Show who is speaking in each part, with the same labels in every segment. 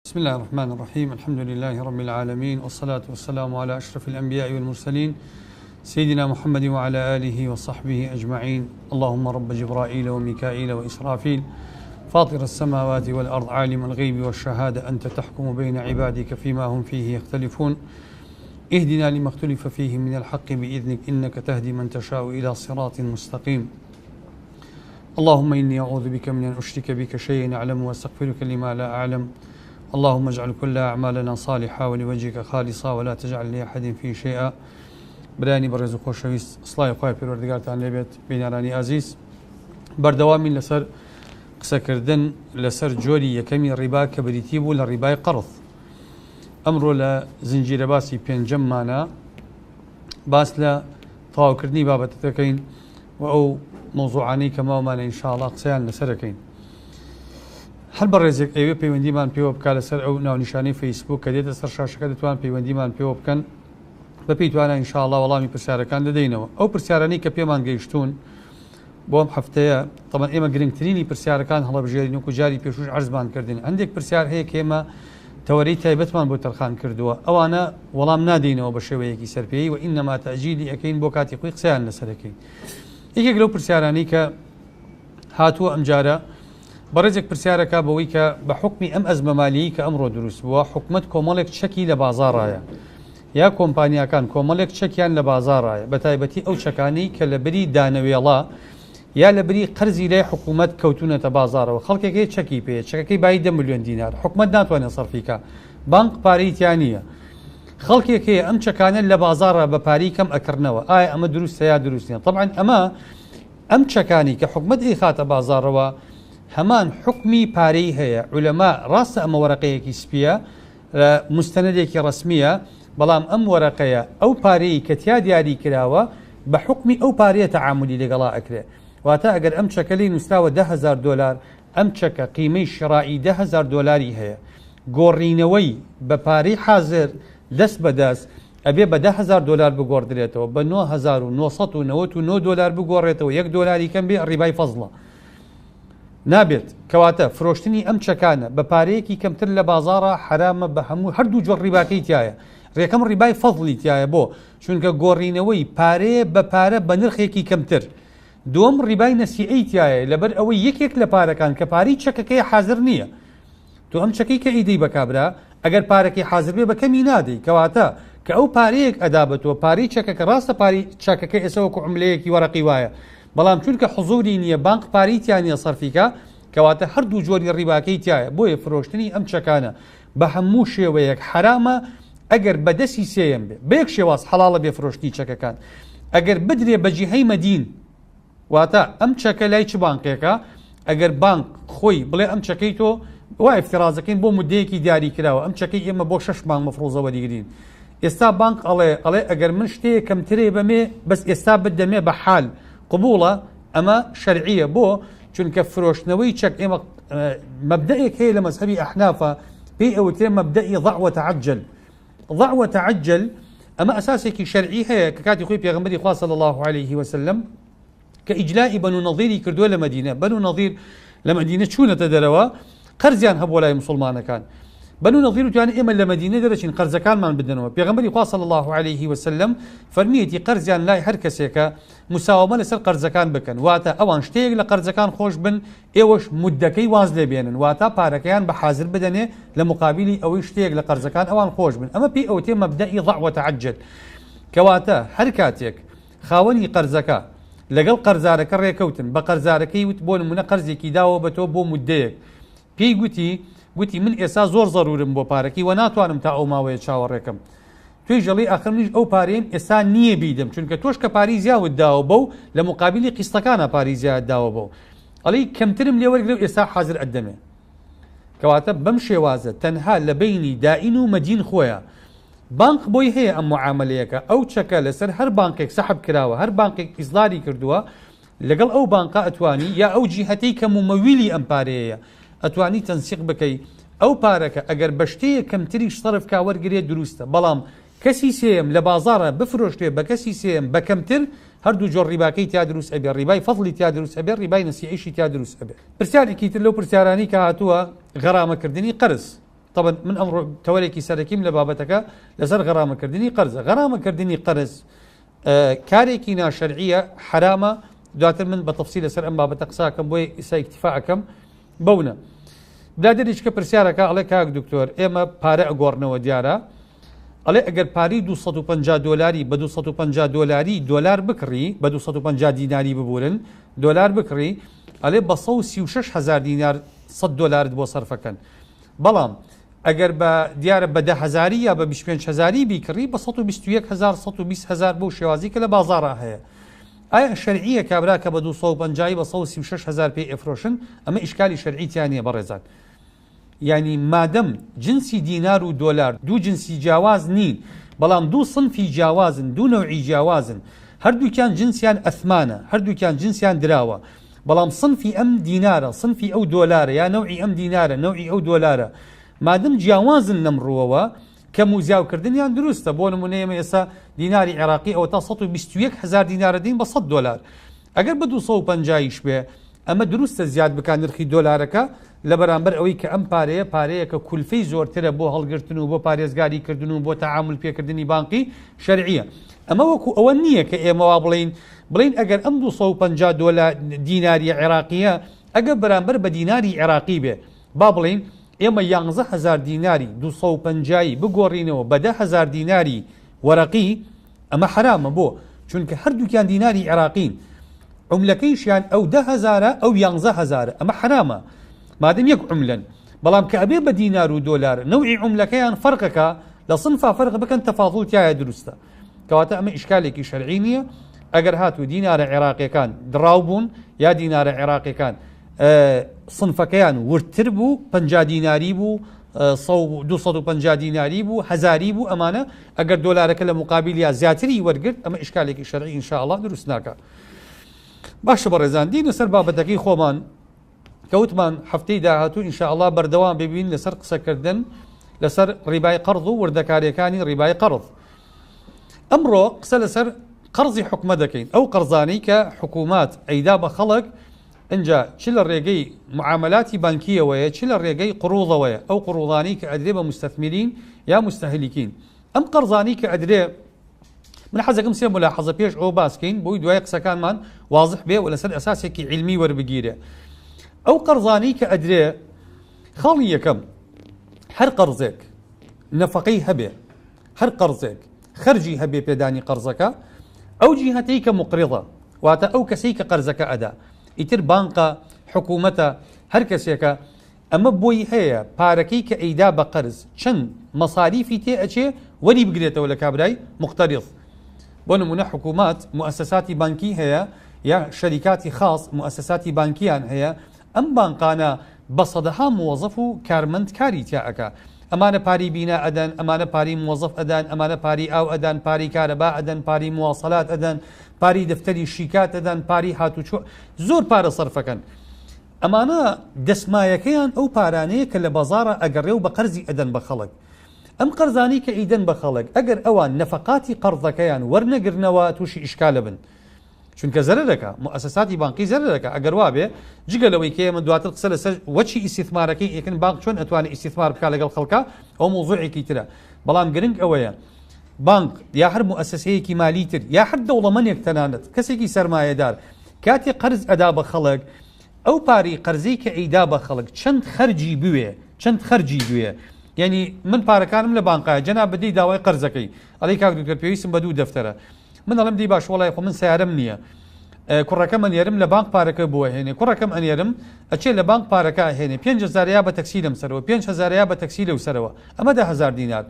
Speaker 1: بسم الله الرحمن الرحيم الحمد لله رب العالمين والصلاة والسلام على أشرف الأنبياء والمرسلين سيدنا محمد وعلى آله وصحبه أجمعين اللهم رب جبرائيل وميكائيل وإسرافيل فاطر السماوات والأرض عالم الغيب والشهادة أنت تحكم بين عبادك فيما هم فيه يختلفون اهدنا لما اختلف فيه من الحق بإذنك إنك تهدي من تشاء إلى صراط مستقيم اللهم إني أعوذ بك من أن أشرك بك شيئا أعلم وأستغفرك لما لا أعلم اللهم اجعل كل أعمالنا صالحة ولوجهك خالصة ولا تجعل لأحد فيه شيئا برایانی بەڕێز و خۆشەویست سڵاوی خوای پەروەردگارتان لێبێت بینەرانی ئازیز بەردەوامین لەسەر قسەکردن لەسەر جۆری یەکەمی ڕیبا کە بریتی بوو لە ڕیبای قەرض ئەمڕۆ لە زنجیرە باسی پێنجەممانە باس لە تەواوکردنی بابەتە دەکەین و ئەو مەوزوعانەی کە ماومانە ئینشاءڵا قسەیان لەسەر دەکەین. هەر بەڕێزێک ئەیەوێ پەیوەندیمان پێوە بکا لەسەر ئەو ناونیشانەی فەیسبوک کە دێتە سەر شاشەکە دەتوان پەیوەندیمان پێوە بکەن بەپێی توانا ئینشاءڵا وەڵامی پرسیارەکان دەدەینەوە. ئەو پرسیارانەی کە پێمان گەیشتوون بۆ ئەم هەفتەیە تەبعەن ئێمە گرنگترینی پرسیارەکان هەڵەبژێرین وەکو جاری پێشووش عەرزمان کردن هەندێک پرسیار هەیە کە ئێمە تەوەرەی تایبەتمان بۆ تەرخان کردووە ئەوانە وەڵام نادەینەوە بە شێوەیەکی سەرپێی و ئینەما تەئجیلی ئەکەین بۆ کاتی خۆی قسەیان لەسەر ئەکەین. یەکێک لەو پرسیارانەی کە هاتووە ئەمجارە بەڕێزێک پرسیارەکە بەوەی کە بە حوکمی ئەم ئەزمە مالیەی کە ئەمڕۆ دروست بووە حکومەت کۆمەڵێک چەکی لە بازاڕایە یا کۆمپانیاکان کۆمەڵێک چەکیان لە بازاڕایە بە تایبەتی ئەو چەکانەی کە لە بری دانەوێڵە یا لە بری قەرزی لای حکوومەت کەوتوونەتە بازاڕەوە، خەڵکێک هەیە چەکی پێیە، چەکەکەی بایی دە ملیۆن دینار، حکومەت ناتوانێت سەرفی کا، بانق پارەی تیا نییە. خەڵکێک هەیە ئەم چەکانە لە بازاڕا بە پارەی کەم ئەکڕنەوە، ئایا ئەمە دروستە یا دروست نییە؟ تەبعەن ئەمە ئەم چەکانەی کە حکومەت ئەیخاتە بازاڕەوە هەمان حوکمی پارەی هەیە، عولەما ڕاستە ئەمە وەرەقەیەکی سپییە، موستەنەدێکی ڕەسمییە، بەڵام ئەم وەرەقەیە ئەو پارەیەی کە تیا دیاری کراوە بە حوکمی ئەو پارەیە تەعامولی لەگەڵا ئەکرێ. واتە ئەگەر ئەم چەکە لێی نووسراوە 10,000 دۆلار، ئەم چەکە قیمەی شرائی 10,000 دۆلاری هەیە. گۆڕینەوەی بە پارەی حازر دەست بە دەست ئەبێ بە 10,000 دۆلار بگۆڕدرێتەوە، بە 9999 دۆلار بگۆڕێتەوە یەک دۆلاری کەم بێ ڕیبای فەزڵە. نابێت، کەواتە فرۆشتنی ئەم چەکانە بە پارەیەکی کەمتر لە بازاڕا حەرامە بە هەموو هەردوو جۆر ڕیباکەی تیایە ڕێکەم ڕیبای فەزڵی تیایە بۆ؟ چونکە گۆڕینەوەی پارەیە بە پارە بە نرخێکی کەمتر دووەم ڕیبای نەسیئەی تیایە لەبەر ئەوەی یەکێک لە پارەکان کە پارەی چەکەکەیە حازر نییە تۆ ئەم چەکەی کە ئەیدەی بە کابرا ئەگەر پارەکەی حازر بێ بە کەمی نادەی کەواتە کە ئەو پارەیەک ئەدا بە تۆ پارەی چەکەکە ڕاستە پارەی چەکەکە ئێستا وەکو عوملەیەکی وەرەقی وایە بەڵام چونکە حزوری نییە بانق پارەی تیا نییە سەرفی کا کەواتە هەردوو جۆری ڕیباکەی تیایە بۆیە فرۆشتنی ئەم چەکانە بە هەموو شێوەیەک حەرامە ئەگەر بە دەستی سێیەم بێ بە یەک شێواز حەڵاڵە بێ فرۆشتنی چەکەکان ئەگەر بدرێ بە جیهەی مەدین واتە ئەم چەکە لای چ بانقێکە؟ ئەگەر بانق خۆی بڵێ ئەم چەکەی تۆ وا ئیفترازەکەین بۆ مدەیەکی دیاری کراوە ئەم چەکەی ئێمە بۆ شەش مانگ مەفروزە وەریگرین ئێستا بانق ئەڵێ ئەڵێ ئەگەر من شتەیە کەمترێ بەمێ بەس ئێستا بدەمێ بە حال قبوڵە ئەمە شەرعیە بۆ چونکە فرۆشتنەوەی چەک ئێمە مەبدەئێک هەیە لە مەزهەبی ئەحنافە پێی ئەوترێ مەبدەئی ضع وتعجل ضع وتعجل ئەمە ئەساسێکی شەرعی هەیە کە کاتی خۆی پێغەمبەری خوا صلی اللە علیه وسلم کە ئیجلائی بەنو نەظیری کردووە لە مەدینە بەنو نەظیر لە مەدینە چوونەتە دەرەوە قەرزیان هەبووە لای مسلمانەکان بەنو نەظیر وتیان ئێمە لە مەدینە دەرەچین قەرزەکانمان بدەنەوە پێغەمبەری خوا صلی اللە علیه وسلم فەرمیەتی قەرزیان لای هەر کەسێکە مساوەمە لەسەر قەرزەکان بکەن واتە ئەوان شتەیەک لە قەرزەکان خۆش بن ئێوەش موددەکەی واز لێ بێنن واتە پارەکەیان بە حازر بدەنێ لە مقابیلی ئەوەی شتێک لە قەرزەکان ئەوان خۆش بن ئەمە پێی ئەوتێ مەبدەئی ضع وتعجل کەواتە هەر کاتێک خاوەنی قەرزەکە لەگەڵ قەرزارەکە ڕێکەوتن بە قەرزارەکەی وت بۆ نمونە قەرزێکی داوە بە تۆ بۆ موددەیەک پێی گوتی گوتی من ئێستا زۆر زەرورم بۆ پارەکەی وە ناتوانم تا ئەو ماوەیە چاوەڕێکەم تۆیش ئەڵێی ئاخر منیش ئەو پارەیەم ئێستا نییە بیدەم چونکە تۆش کە پارەی زیاوت داوە بەو لە مقابلی قیستەکانا پارەی زیاد داوە بەو ئەڵێی کەمترم لێ وەرگرە و ئێستا حازر ئەتدەمێ کەواتە بەم شێوازە تەنها لە بەینی دائین و مەدین خۆیە بانق بۆی هەیە ئەم معامەلەیەکە ئەو چەکە لەسەر هەر بانقێک سەحب کراوە هەر بانقێک ئیسداری کردووە لەگەڵ ئەو بانقە ئەتوانی یا ئەو جیهەتەی کە مومەویلی ئەم پارەیەیە ئەتوانی تەنسیق بکەی ئەو پارەکە ئەگەر بە شتەیەک کەمتریش سەرف کا وەرگرێ دروستە بەڵام کەسی سێیەم لە بازاڕا بفرۆشرێ بە کەسی سێیەم بە کەمتر هەردوو جۆر ڕیباکەی تیا دروست ئەبێ ڕیبای فەزڵی تیا دروست ئەبێ ڕیبای نەسیئەیشی تیا دروست ئەبێ. پرسیارێکی تر لەو پرسیارانەی کە هاتووە غەرامە کردنی قەرز. تەبەن من ئەمڕۆ تەوەرێکی سەرەکیم لە بابەتەکە لەسەر غەرامەکردنی قەرزە. غەرامەکردنی قەرز کارێکی ناشەرعیە، حرامە. دواتر من بە تەفسیل لەسەر ئەم بابەتە قساکەم، بۆیە ئیسا ئیکتیفا ئەکەم بەونە. برادەرێکی کە پرسیارەکە ئەڵێ کاک دکتۆر ئێمە پارە ئەگۆڕنەوە، دیارە ئەڵێ ئەگەر پارەی 250 دۆلاری بە 250 دۆلاری دۆلار بکڕی، بە 250 دیناری ببورن دۆلار بکڕی، ئەڵێ بە 136 هزار دینار 100 دۆلارت بۆ سەرفەکەن. بەڵام ئەگەر بە دیارە بە دە هەزاری یا بە 25 هەزاری بیکڕی بە 121 هزار 120 هزار بەو شێوازی کە لە بازاڕا هەیە. ئایا شەرعیە کابرا کە بە 250 بە 136 هزار پێی ئەفرۆشن؟ ئەمە ئیشکالی شەرعی تیا نییە بەڕێزان. یعنی مادەم جنسی دینار و دۆلار دوو جنسی جیاواز نین، بەڵام دوو صنفی جیاوازن، دوو نەوعی جیاوازن، هەردووکیان جنسیان ئەثمانە، هەردووکیان جنسیان دراوە، بەڵام صنفی ئەم دینارە صنفی ئەو دۆلارە یا نەوعی ئەم دینارە نەوعی ئەو دۆلارە مادەم جیاوازن لەم ڕووەوە کەم و زیاوکردنیان دروستە. بۆ نمونە ئێمە ئێستا دیناری عێراقی ئەوە تا 121 هزار دینارە دین بە 100 دۆلار، ئەگەر بە 250 بێ ئەمە دروستە زیاد بکات نرخی دۆلارەکە لە بەرامبەر ئەوەی کە ئەم پارەیە پارەیەکە کولفەی زۆرترە بۆ هەڵگرتن و بۆ پارێزگاریکردن و بۆ تەعامل پێکردنی بانقی شەرعیە. ئەمە وەکو ئەوە نییە کە ئێمە وا بڵین بڵین ئەگەر ئەم 250 دۆلار دیناری عێراقیە ئەگەر بەرامبەر بە دیناری عێراقی بێ، با بڵین ئێمە 11 هزار دیناری 250 بگۆڕینەوە بە 10 هزار دیناری وەرەقی، ئەمە حرامە. بۆ؟ چونکە هەردووکیان دیناری عێراقین، عملەکەیشیان ئەو دە هەزارە ئەو یانزە هەزارە، ئەمە حرامە مادەم یەک عملەن. بەڵام کە ئەبێ بە دینار و دۆلار نەوعی عملەکەیان فەرقەکە لە صنفا فەرق بکەن تەفاضل تایە دروستە. کەواتە ئەمە ئیشکالێکی شەرعی نییە. ئەگەر هاتوو دینارە عێراقیەکان دراو بوون یا دینارە عێراقیەکان صنفەکەیان وردتر بوو، 50 دیناری بوو، 250 دیناری بوو، هەزاری بوو، ئەمانە ئەگەر دۆلارەکە لە مقابلیا زیاتری وەرگرت ئەمە ئیشکالێکی شەرعی ئینشاءڵڵا دروست ناکە. باشە بەڕێزان، دینە سەر بابەتەکەی خۆمان کەوتمان هەفتەی داهاتوو ئینشاءڵڵا بەردەوام ببین لەسەر قسەکردن لەسەر ڕیبای قەرض و وردەکاریەکانی ڕیبای قەرض. ئەمڕۆ قسە لەسەر قەرزی حکومە دەکەین، ئەو قەرزانەی کە حکوومات ئەیدا بە خەڵک، ئینجا چ لە ڕێگەی معاملاتی بانکیەوەیە چ لە ڕێگەی قڕوڵەوەیە، ئەو قڕوڵانەی کە ئەدرێ بە مستثمرین یا مستهلکین. ئەم قەرزانەی کە ئەدرێ، من حەزەکەم سێ ملاحەزە پێش ئەوە باسکەین بۆی دوای قسەکانمان واضح بێ و لەسەر ئەساسێکی عیلمی وەربگیرێ. ئەو قەرزانەی کە ئەدرێ، خاڵی یەکەم، هەر قەرزێک نەفەقەی هەبێ، هەر قەرزێک خەرجی هەبێ پێدانی قەرزەکە، ئەو جیهەتەی کە مقرضە، واتە ئەو کەسەی کە قەرزەکە ئەدا، ئیتر بانقە، حکوومەتە، هەر کەسێکە، ئەمە بۆی هەیە پارەکەی کە ئەیدا بە قەرز چەند مەساریفی تێ ئەچێ وەری بگرێتەوە لە کابرای مقتەریض. بۆ نمونە حکوومەت موئەسەساتی بانکی هەیە یا شەریکاتی خاص موئەسەساتی بانکیان هەیە، ئەم بانقانە بە سەدەها موەزەف و کارمەند کاری تیا ئەکا. ئەمانە پاری بینا ئەدەن، ئەمانە پاری موەزەف ئەدەن، ئەمانە پاری ئاو ئەدەن، پاری کارەبا ئەدەن، پاری مواصلات ئەدەن، پاری دەفتەری شیکات ئەدەن، پاری هاتوچۆ، زۆر پارە سەرفەکەن. ئەمانە دەسمایەکەیان ئەو پارانەیە کە لە بازاڕا ئەگەڕێ و بە قەرزی ئەدەن بە خەڵک. ئەم قەرزانەی کە ئیدەن بە خەڵک، ئەگەر ئەوان نەفەقاتی قەرزەکەیان وەرنەگرنەوە تووشی ئیشکالە بن. چونکە زەرەرەکە موئەسەساتی بانقی زەرەرەکە. ئەگەر وابێ جگە لەوەی کە ئێمە دواتر قسە لەسەر وەچی ئیستیثمارەکەی ئەکەن، بانق چۆن ئەتوانێت ئیستیثمار بکات لەگەڵ خەڵکا، ئەو مەوزوعێکی ترە. بەڵام گرنگ ئەوەیە بانق یا هەر موئەسەسەیەکی مالی تر یا هەر دەوڵەمەنێک، تەنانەت کەسێکی سەرمایەدار، کاتێ قەرز ئەدا بە خەڵک، ئەو پارەی قەرزەی کە ئەیدا بە خەڵک چەند خەرجی بوێ، چەند خەرجی بوێ. یعنی من پارەکانم لە بانقایە، جەناب بدەی داوای قەرزەکەی، ئەڵێی کاک دکتۆر پێویستم بە دوو دەفتەرە. من ئەڵێم دی باش وەڵای خۆ من سیارەم نییە، کوڕەکەم ئەنێرم لە بانق پارەکە بۆ ئەهێنێ. کوڕەکەم ئەنێرم ئەچێ لە بانق پارەکە ئەهێنێ، 5000 یا بە تەکسی لەم سەرەوە، 5000 یا بە تەکسی لەو سەرەوە، ئەمە 10,000 دینار.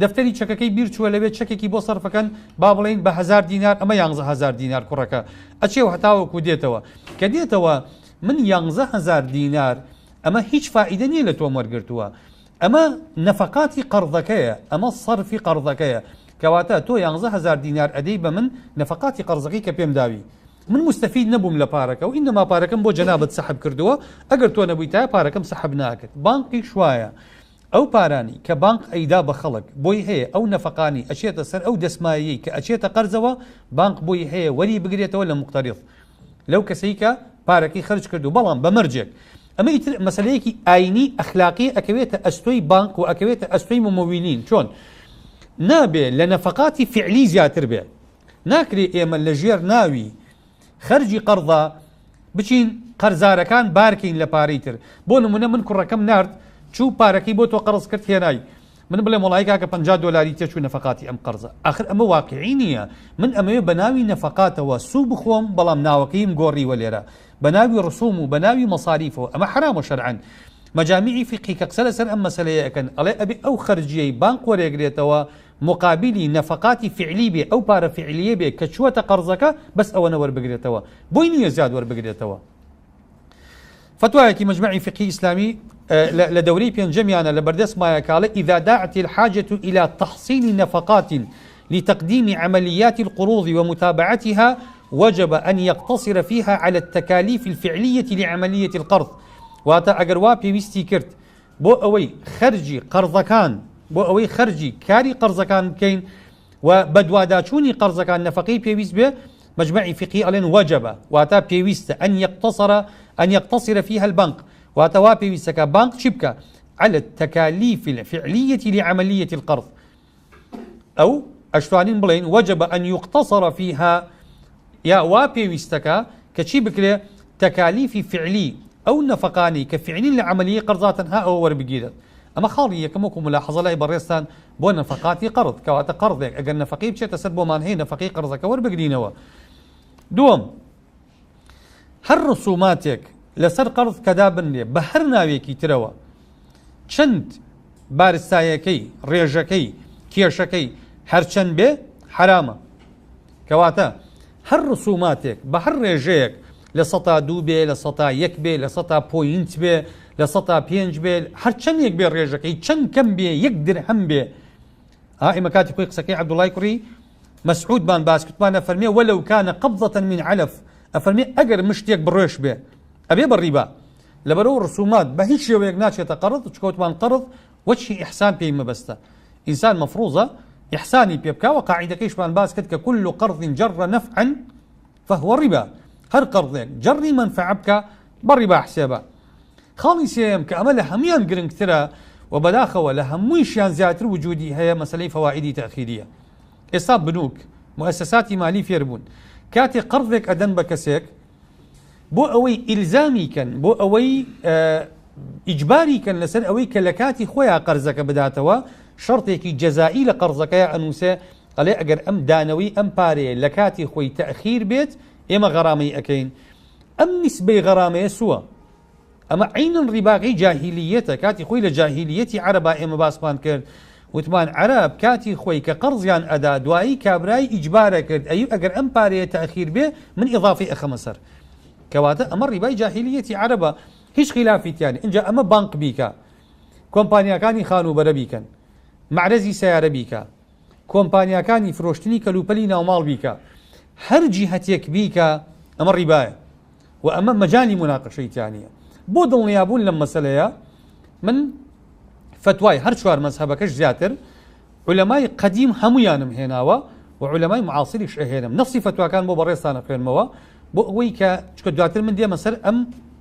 Speaker 1: دەفتەری چەکەکەی بیر چووە لەوێ چەکێکی بۆ سەرفەکەن، با بڵێین بە 1000 دینار، ئەمە 11,000 دینار. کوڕەکە ئەچێ و هەتاوەکو دێتەوە. کە دێتەوە من 11,000 دینار ئەمە هیچ فائیدە نییە لە تۆم وەرگرتووە. ئەمە نەفەقاتی قەرزەکەیە، ئەمە سەرفی قەرزەکەیە. کەواتە تۆ 11,000 دینار ئەدەی بە من نەفەقاتی قەرزەکەی کە پێم داوی. من مستەفید نەبووم لە پارەکە و ئینەما پارەکەم بۆ جەنابت سەحب کردووە، ئەگەر تۆ نەبوویتایە پارەکەم سەحب ناکرد. بانقیش وایە، ئەو پارانی کە بانق ئەیدا بە خەڵک بۆی هەیە ئەو نەفەقانی ئەچێتە سەر ئەو دەسمایەی کە ئەچێتە قەرزەوە، بانق بۆی هەیە وەری بگرێتەوە لە مقتەریض، لەو کەسەی کە پارەکەی خەرج کردو، بەڵام بە مەرجێک. ئەمە ئیتر مەسەلەیەکی ئاینی ئەخلاقی ئەکەوێتە ئەستۆی بانک و ئەکەوێتە ئەستۆی ممولین. چۆن نابێ لە نەفەقاتی فعلی زیاتر بێ. ناکرێ ئێمە لە ژێر ناوی خەرجی قەرضا بچین قەرزارەکان بارکەین لە پارەی تر. بۆ نمونە من کوڕەکەم نارد چوو پارەکەی بۆ تۆ قەرز کرد هێنای، من بڵێم وەڵایی کاکە 50 دۆلاری تێچوو نەفەقاتی ئەم قەرزە. ئاخر ئەمە واقعی نییە. من ئەمەوێ بە ناوی نەفەقاتەوە سوو بخۆم بەڵام ناوەکەیم گۆڕیوە لێرە بە ناوی ڕسوم و بە ناوی مەساریفەوە. ئەمە حەرامە شەرعەن. مەجامیعی فیقهی کە قسە لەسەر ئەم مەسەلەیە ئەکەن ئەڵێ ئەبێ ئەو خەرجیەی بانق وەرێگرێتەوە مقابلی نەفەقاتی فعلی بێ، ئەو پارە فعلیە بێ کە چووەتە قەرزەکە بەس ئەوەنە وەربگرێتەوە، بۆی نییە زیاد وەربگرێتەوە. فەتوایەکی مەجمەعی فقهی ئیسلامی لە دەورەی پێنجەمیانە لە بەردەست مایە کاڵێ إذا داعت الحاجة إلى تحصيل نفقات لتقديم عمليات القروض ومتابعتها وجب أن يقتصر فيها على التكاليف الفعلية لعملية القرض. واتە ئەگەر وا پێویستی کرد بۆ ئەوەی خەرجی قەرزەکان، بۆ ئەوەی خەرجی کاری قەرزەکان بکەین و بەدواداچوونی قەرزەکان نەفەقەی پێویست بێ، مەجمەعی فیقهی ئەڵێن وەجەبە، واتە پێویستە ئەن یەقتەسەرە، أن يقتصر فيها البنك، واتە وا پێویستە کە بانق چی بکە؟ على التكاليف الفعلية لعملية القرض. ئەو ئەشتوانین بڵێین وجب أن يقتصر فيها، یا وا پێویستەکە کە چی بکرێ؟ تەکالیفی فعلی ئەو نەفەقانەی کە فعلین لە عەمەلیەی قەرزا تەنها ئەوە وەربگیرێت. ئەمە خاڵی یەکەم وەکو ملاحەزە لای بەڕێزتان بۆ نەفەقاتی قەرض، کەواتە قەرضێک ئەگەر نەفەقەی بچێتە سەر بۆمان هەیە نەفەقەی قەرزەکە وەربگرینەوە. دووەم، هەر ڕسوماتێک لەسەر قەرض کە دابنرێ بە هەر ناوێکی ترەوە چەند بارستایەکەی، ڕێژەکەی، کێشەکەی هەرچەند بێ حرامە. کەواتە هەر ڕسوماتێک بە هەر ڕێژەیەک 2% بێ، 1% بێ، 0.5 بێ، 5% بێ، هەرچەندێک بێ ڕێژەکەی چەند کەم بێ، 1 درهەم بێ. ئێمە کاتی خۆی قسەکەی عەبدوڵای کوڕی مەسعودمان باس کردمان ئەفەرمێ وەلەو کانە قەبضەتەن من علف، ئەفەرمێ ئەگەر مشتێک بڕێش بێ ئەبێ بە ڕیبا. لەبەرەوە ڕسومات بە هیچ شێوەیەک ناچێتە قەرض، چکەوتمان قەرض وەچی ئیحسان پێی مەبەستە. ئینسان مەفروزە ئیحسانی پێ بکا و قاعدەکەیشمان باس کرد کە كل قرض جر نفعا فهو ربا، هەر قەرضێک جەڕی مەنفعە بکە بە ڕیبا حسێبە. خاڵی سێیەم کە ئەمە لە هەمویان گرنگترە و بەداخەوە لە هەموویشیان زیاتر وجودی هەیە مەسەلەی فەوائیدی تەئخیریە. ئێستا بنوک مؤسساتی مالی فێربوون کاتێک قەرضێک ئەدەن بە کەسێک بۆ ئەوەی ئیلزامی کەن، بۆ ئەوەی ئیجباری کەن لەسەر ئەوەی کە لە کاتی خۆیان قەرزەکە بداتەوە، شەرتێکی جەزایی لە قەرزەکەی ئەنووسێ، ئەڵێ ئەگەر ئەم دانەوەی ئەم پارەیە لە کاتی خۆی تەئخیر بێت ئێمە غەرامەی ئەکەین. ئەم نیسبەی غەرامەیە سووە. ئەمە عینن ڕیباکەی جاهیلیەتە. کاتی خۆی لە جاهیلیەتی عەرەبا ئێمە باسمان کرد، وتمان عەرەب کاتی خۆی کە قەرزیان ئەدا دوایی کابرای ئیجبارە کرد ئەی ئەگەر ئەم پارەیە تەئخیر بێ من ئیضافەی ئەخەمە سەر. کەواتە ئەمە ڕیبای جاهیلیەتی عەرەبە، هیچ خلافی تیانە. اینجا ئەمە بانق بیکە، کۆمپانیاکانی خانووبەرە بیکەن، معرەزی سیارە بیکە، کۆمپانیاکانی فرۆشتنی کەلوپەلی ناوماڵ بیکە، هەر جیهەتێک بیکە ئەمە ڕیبایە و ئەمە مەجالی مناقەشەی تیانە. بۆ دڵنیابوون لەم مەسەلەیە من فتوای هەر چوار مەزهەبەکەش زیاتر علەمای قەدیم هەمویانم هێناوە و علەمای معاصریش ئەهێنم. نەفسی فتواکان بۆ بەڕێزتان ئەخوێنمەوە بۆ ئەوەی کە چکە دواتر من دێمە سەر ئەم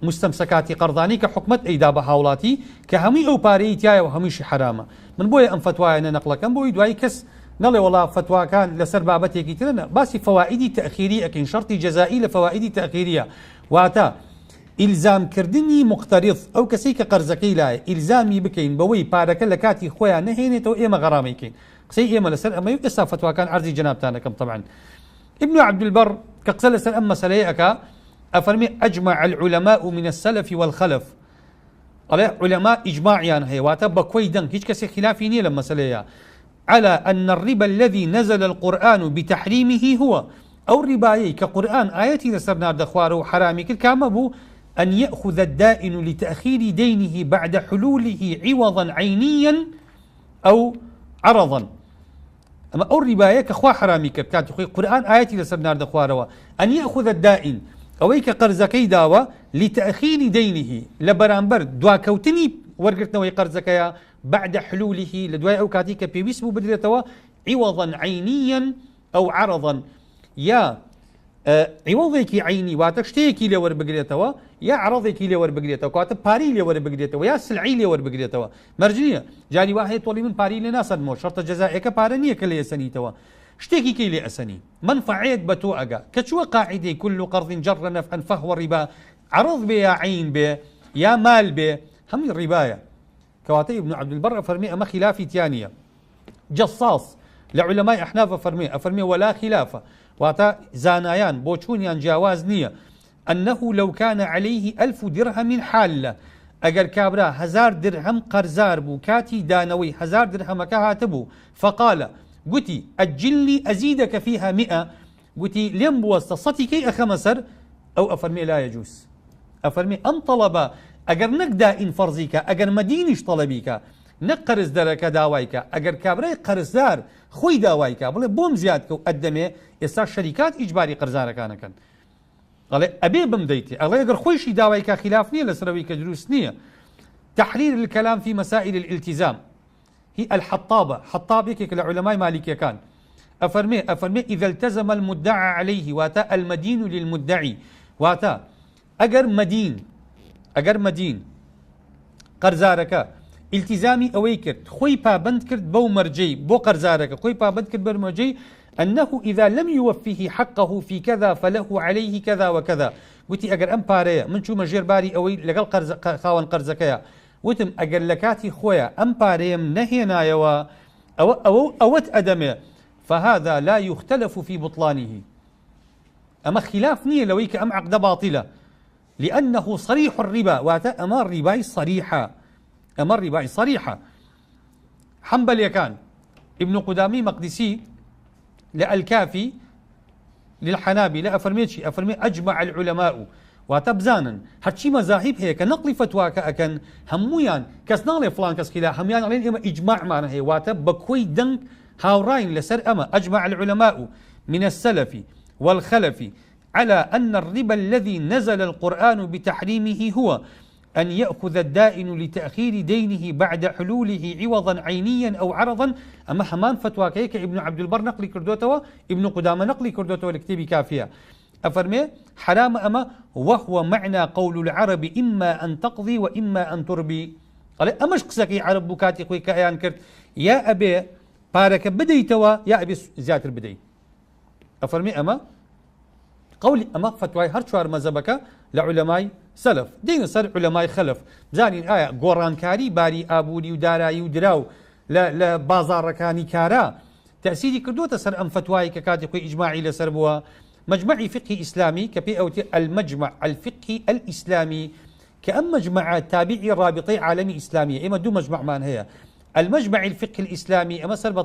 Speaker 1: مستەمسەکاتی قەرزانی کە حکومەت ئەیدا بە هاوڵاتی کە هەمووی ئەو پارەی تایە و هەموویشی حرامە. من بۆیە ئەم فتوایە نەقلەکەم بۆی دوایی کەس نەڵێ وەڵا فتواکان لەسەر بابەتێکی ترە، نە باسی فەوائیدی تەئخیری ئەکەین، شەرتی جەزایی لە فەوائیدی تەئخیریە، واتە ئیلزامکردنی مقتەریض، ئەو کەسەی کە قەرزەکەی لایە ئیلزامی بکەین بەوەی پارەکە لە کاتی خۆیان نەهێنێتەوە ئێمە غەرامەی کەین. قسەی ئێمە لەسەر ئەمەی و ئێستا فتواکان عەرزی جەنابتان ئەکەم. طبعا ابن عبد البر کە قسە لەسەر ئەم مەسەلەیە ئەکا ئەفەرمی ئەجمع العلماء من السلف والخلف، ئەڵێ علەما ئیجماعیان هەیە، واتە بە کۆی دەنگ هیچ کەسێک خلافی نییە لەم مەسەلەیە، على أن الربا الذي نزل القرآن بتحريمه هو ئەو ڕیبایەی کە قورئان ئایەتی لەسەر ناردە خوارە و حرامی کرد کامە بوو؟ أن يأخذ الدائن لتأخير دينه بعد حلوله عوضا عينيا أو عرضا. ئەمە ئەو ڕیبایە کە خوا حرامی کرد کاتی خۆی قورئان ئایەتی لەسەر ناردە خوارەوە، أن يأخذ الدائن ئەوەی کە قەرزەکەی داوە لتأخير دينه لە بەرامبەر دواکەوتنی وەرگرتنەوەی قەرزەکەیە بعد حلوله لە دوای ئەو کاتی کە پێویست بوو بدرێتەوە عوضا عينيا أو عرضا، یا عوضێکی عینی واتە شتەیەکی لێ وەربگرێتەوە یا عەڕەضێکی لێ وەربگرێتەوە کەواتە پارەی لێ وەربگرێتەوە یا سلعەی لێ وەربگرێتەوە مەرج نییە جاری وا هەیە تۆڵی من پارەی لێ ناسەنمەوە شەرتە جەزائیەکە پارە نییە کە لێ ئەسەنیتەوە شتێکی کەی لێ ئەسەنی مەنفەعەیەک بە تۆ ئەگا کە چووە قاعیدەی کل قرض جر نفعا فهو ربا عەڕەض بێ یا عەین بێ یا مال بێ هەمووی ڕیبایە کەواتە ئیبن عەبدولبەڕ ئەفەرمێ ئەمە خیلافی تیا نییە. جەصاص لە عولەمای ئەحناف ئەفەرمێ ئەفەرمێ ولا خلاف واتە زانایان بۆچوونیان جیاواز نییە أنه لو كان عليه ألف درهم حالة ئەگەر کابرا هەزار درهەم قەرزار بوو کاتی دانەوەی هەزار درهەمەکە هاتبوو فقال گوتی أجلني أزيدك فيها مئة گوتی لێم بوەستە سەتی کەی ئەخەمە سەر ئەو ئەفەرمێ لا يجوز ئەفەرمێ ئەم تەڵەبە ئەگەر نەک دائین فەرزی کا ئەگەر مەدینیش تەڵەبی کا نەک قەرزدەرەکە داوای کا ئەگەر کابرای قەرزدار خۆی داوای کا بڵێ بۆم زیاد کە و ئەدەمێ ئێستا شەریکات ئیجباری قەرزارەکان ئەکەن ئەڵێ ئەبێ بمدەیتێ ئەڵێ ئەگەر خۆیشی داوای کا خلاف نییە لەسەرەوەی کە دروست نییە تحرير الكلام في مسائل الالتزام هی الحطابە، حطاب یەکێکە لە عولەمای مالیکیەکان، ئەفەرمێ، ئەفەرمێ اذا التزم المدعی علیه واتە المدین للمدعی واتە ئەگەر مەدین ئەگەر مەدین قەرزارەکە ئیلتیزامی ئەوەی کرد خۆی پابەند کرد بەو مەرجەی بۆ قەرزارەکە خۆی پابەند کرد بەر مەرجەی أنه إذا لم يوفيه حقه في كذا فله عليه كذا وكذا گوتی ئەگەر ئەم پارەیە من چوومە ژێر باری ئەوەی لەگەڵ خاوەن قەرزەکەیە وتم ئەگەر لەکاتی خۆیا ئەم پارەیەم نەهێنایەوە ئەوە ئەوەو ئەوەت ئەدەمێ فهذا لا یختلف فی بطلانه ئەمە خلاف نییە لەوەی کە ئەم عەقدە باتیلە لأنه صريح الربا واتە ئەمە ڕیبای صریحە ئەمە ڕیبای صریحە حەنبەلیەکان ابن قدامی مقدسی لە الکافی للحنابلە ئەفەرمێ چی؟ ئەفەرمێ اجمع العلماء واتە بزانن هەرچی مەزاهیب هەیە کە نەقڵی فەتواکە ئەکەن هەموویان کەس ناڵێ فڵان کەس خیلا هەموویان ئەڵێن ئێمە ئیجماعمان هەیە واتە بە کۆی دەنگ هاوڕاین لەسەر ئەمە اجمع العلماء من السلف والخلف على أن الربا الذي نزل القرآن بتحريمه هو أن یأخذ الدائن لتأخیر دینه بعد حلوله عوضا عینیا أو عرضا، ئەمە هەمان فەتواکەیە کە ئیبن عەبدولبەڕ نەقلی کردۆتەوە، ئیبن قودامە نەقلی کردۆتەوە لە کتێبی کافیە ئەفەرمێ حەرامە ئەمە، وهو معنی قول العرب إما أن تقضی وإما أن تربی، ئەڵێ ئەمەش قسەکەی عەرەب بوو کاتی خۆی کە ئەیان کرد یا ئەبێ پارەکە بدەیتەوە یا ئەبێ زیاتر بدەی. ئەفەرمێ ئەمە قولی ئەمە فەتوای هەر چوار مەزەبەکە لە عولەمای سەلەف دێنە سەر عولەمای خەلەف بزانین ئایا گۆڕانکاری باری ئابووری و دارایی و دراو لە بازاڕەکانی کارا تەسیری کردوتە سەر ئەم فتوایی کە کاتی خۆی ئیجماعی لەسەر بووە مجمعی فقهی ئیسلامی کە پێی ئەوتێ المجمع الفقهی الإسلامی کە ئەم مجمعە تابعی ڕابطەی عالەمی ئیسلامیە ئێمە دوو مجمعمان هەیە المجمع الفقهی الاسلامی ئەمە سەر بە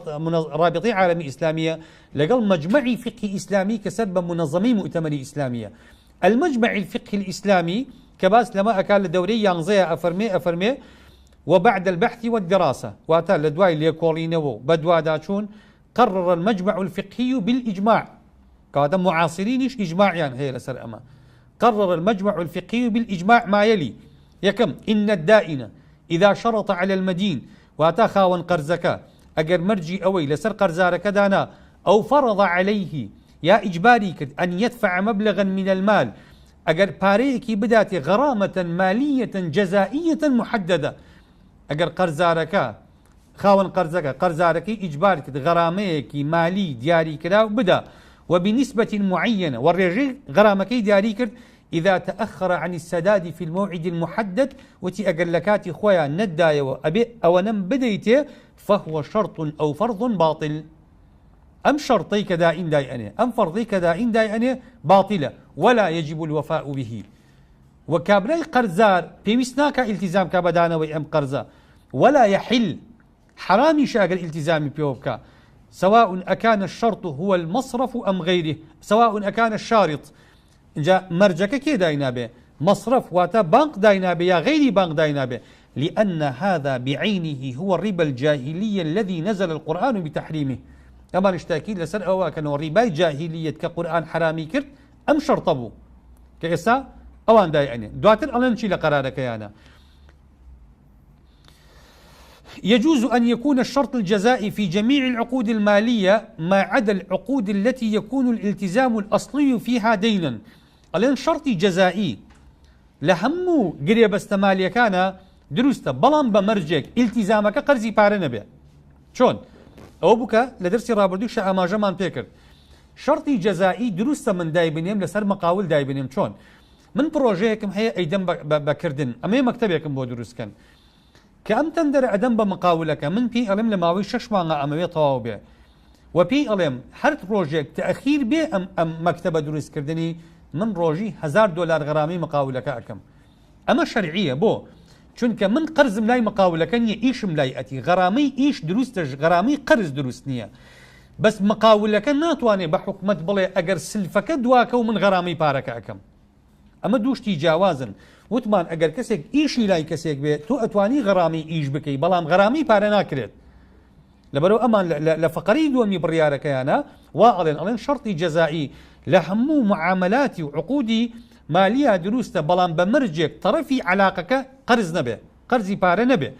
Speaker 1: ڕابطەی عالەمی ئیسلامیە لەگەڵ مجمعی فقهی ئیسلامی کە سەر بە منەزەمەی موئتەمەری ئیسلامیە المجمع الفقهی الاسلامی کە باس لەمە ئەکا لە دەورەی یانزەیە ئەفەرمێ ئەفەرمێ وبعد البحث والدراسة واتە لە دوای لێکۆڵینەوە و بەدواداچوون قرر المجمع الفقهی بالإجماع کەواتە معاصرینیش ئیجماعیان هەیە لەسەر ئەمە قرر المجمع الفقهی بالإجماع ما يلي یەکەم، ان الدائن اذا شرط علی المدین، واتە خاوەن قەرزەکە ئەگەر مەرجی ئەوەی لەسەر قەرزارەکە دانا، او فرض علیه، یا ئیجباری کرد، ان یدفع مبلغا من المال، ئەگەر پارەیەکی بداتێ، غرامە مالیە جزائیە محددە، ئەگەر قەرزارەکە، خاوەن قەرزەکە، قەرزارەکەی ئیجبار کرد غەرامەیەکی مالی دیاریکراو بدا، وبنسبە معینە، وە ڕێژەی غەرامەکەی دیاری کرد، اذا تأخر عن السداد في الموعد المحدد، وتی ئەگەر لەکاتی خۆیا نەتدایەوە ئەبێ ئەوەنەم بدەیتێ، فهو شرط او فرض باطل، ئەم شەرتەی کە دائین دایئەنێ، ئەم فەرضەی کە دائین دایئەنێ باطلە، ولا یجب الوفاء به، وە کابرای قەرزار پێویست ناکا ئیلتیزام کا بە دانەوەی ئەم قەرزە، ولا یحل، حەرامیشە ئەگەر ئیلتیزامی پێوە بکا، سواء اکان الشرط هو المصرف ام غیره، سواء اکان الشارط، ئینجا مەرجەکە کێ داینابێ؟ مەسرەف واتە بانق داینابێ یا غەیری بانق داینابێ، لان هذا بعینه هو ربا الجاهلیە الذی نزل القرآن بتحریمه، ئەمانیش تاکید لەسەر ئەوە ئەکەنەوە ڕیبای جاهیلیەت کە قورئان حەرامی کرد ئەم شەرتە بوو کە ئێستا ئەوان دایئەنێن دواتر ئەڵێن چی لە قەرارەکەیانە. يجوز أن يكون الشرط الجزائي في جميع العقود المالية ما عدا العقود التي يكون الالتزام الأصلي فيها دينا ئەڵێن شەرتی جەزائی لە هەموو گرێبەستە مالیەکانا دروستە بەڵام بە مەرجێک ئیلتیزامەکە قەرزی پارە نەبێ. چۆن؟ ئەوە بوو کە لە دەرسی ڕابردووشا ئاماژەمان پێکرد. شەرتی جەزائی دروستە من دایبنێم لەسەر مقاول دایبنێم چۆن؟ من پڕۆژەیەکم هەیە ئەیدەم بە کردن ئەمەیە مەکتەبێکم بۆ دروست کەن کە ئەم تەندەرە ئەدەم بە مقاولەکە من پێی ئەڵێم لە ماوەی شەش مانگا ئەمەوێ تەواو بێ وە پێی ئەڵێم هەر ڕۆژێک تەئخیر بێ ئەم ئەم مەکتەبە دروست کردنی من ڕۆژی هەزار دۆلار غەرامەی مقاولەکە ئەکەم ئەمە شەرعیە بۆ چونکە من قەرزم لای مقاولەکە نیە ئیشم لای ئەتی غەرامەی ئیش دروستە غەرامەی قەرز دروست نیە بەس مقاولەکە ناتوانێ بە حکومەت بڵێ ئەگەر سلفەکە دواکەو من غەرامەی پارەکە ئەکەم ئەمە دوو شتی جیاوازن وتمان ئەگەر کەسێک ئیشی لای کەسێک بێ تۆ ئەتوانی غەرامی ئیش بکەی بەڵام غەرامی پارە ناکرێت لەبەرئەوە ئەمان لە فەقەرەی دووەمی بڕیارەکەیانا وا ئەڵێن، ئەڵێن شەرتی جەزائی لە هەموو معامەلاتی و عقودی مالیا دروستە بەڵام بە مەرجێک تەڕەفی عەلاقەکە قەرز نەبێ، قەرزی پارە نەبێ،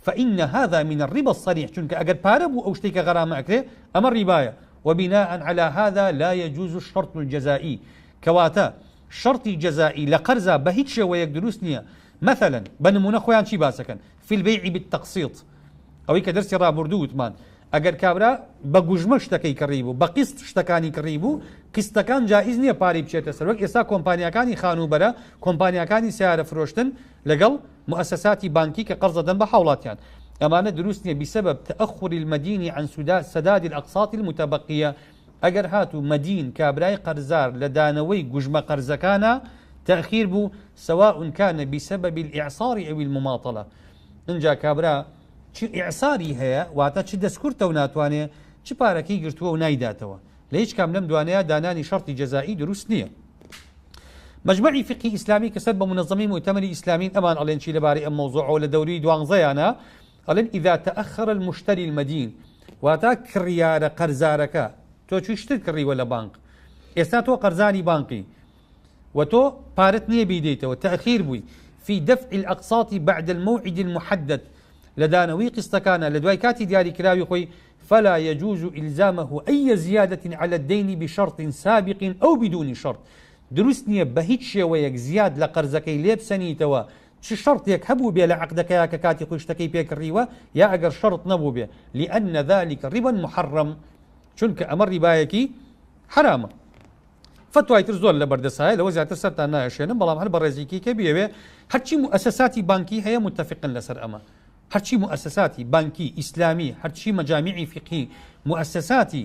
Speaker 1: فإن هذا من الربا الصريح چونکە ئەگەر پارە بوو ئەو شتەی کە غەرامە ئەکرێ ئەمە ڕیبایە، وبناء علی هذا لا يجوز الشرط الجزائی کەواتە شەرتی جەزائی لە قەرزا بە هیچ شێوەیەک دروست نییە، مثلا بە نموونە خۆیان چی باس ئەکەن، فی البیع بالتقسیط ئەوەی کە دەرسی ڕابوردوو وتمان ئەگەر کابرا بە گوژمە شتەکەی کڕی بوو بە قیست شتەکانی کڕی بوو قیستەکان جائیز نییە پارەی بچێتە سەر وەک ئێستا کۆمپانیاکانی خانووبەرە کۆمپانیاکانی سیارە فرۆشتن لەگەڵ مؤسساتی بانکی کە قەرز دەدەن بە هاوڵاتیان ئەمانە دروست نییە بسبب تأخر المدين عن سداد الأقساط المتبقية ئەگەر هاتوو مدین کابرای قەرزار لە دانەوەی گوژمە قەرزەکانا تأخیر بوو سواء كان بسبب الإعسار أو المماطلة ئینجا کابرا چ ئیعساری هەیە واتە چ دەستکورتە و ناتوانێ چ پارەکەی گرتووە و نایداتەوە لە هیچ کام لەم دوانەیە دانانی شەرتی جەزائی دروست نییە. مەجمەعی فیقهی ئیسلامی کە سەر بە مونەزەمەی موئتەمەری ئیسلامین ئەمان ئەڵێن چی لەبارەی ئەم مەوزوعەوە لە دەوری دوانزەیانە ئەڵێن اذا تأخر المشتری المدین واتا کڕیارە قەرزارەکە تۆ چووی شتت کڕیوە لە بانق ئێستا تۆ قەرزاری بانقی و تۆ پارەت نییە بیدەیتەوە تأخیر بووی في دفع الأقساط بعد الموعد المحدد لە دانەوەی قیستەکانە لە دوای کاتی دیاریکراوی خۆی فلا يجوز إلزامه أي زيادة على الدين بشرط سابق أو بدون شرط دروست نییە بە هیچ شێوەیەک زیاد لە قەرزەکەی لێ بسەنیتەوە چ شەرتێک هەبووبێ لە عەقدەکەیا کە کاتی خۆی شتەکەی پێ کڕیوە یا ئەگەر شەرت نەبووبێ لأن ذلك ربا محرم چونکە ئەمە ڕیبایەکی حەرامە. فەتوای تر زۆر لەبەر دەستایە لەوە زیاتر سەرتان نایەشێنم بەڵام هەر بەڕێزیکی کە بیەوێ هەرچی موئەسەساتی بانکی هەیە متفقن لەسەر ئەمە هەرچی موئەسەساتی بانکی ئیسلامی هەرچی مەجامیعی فیقهی موئەسەساتی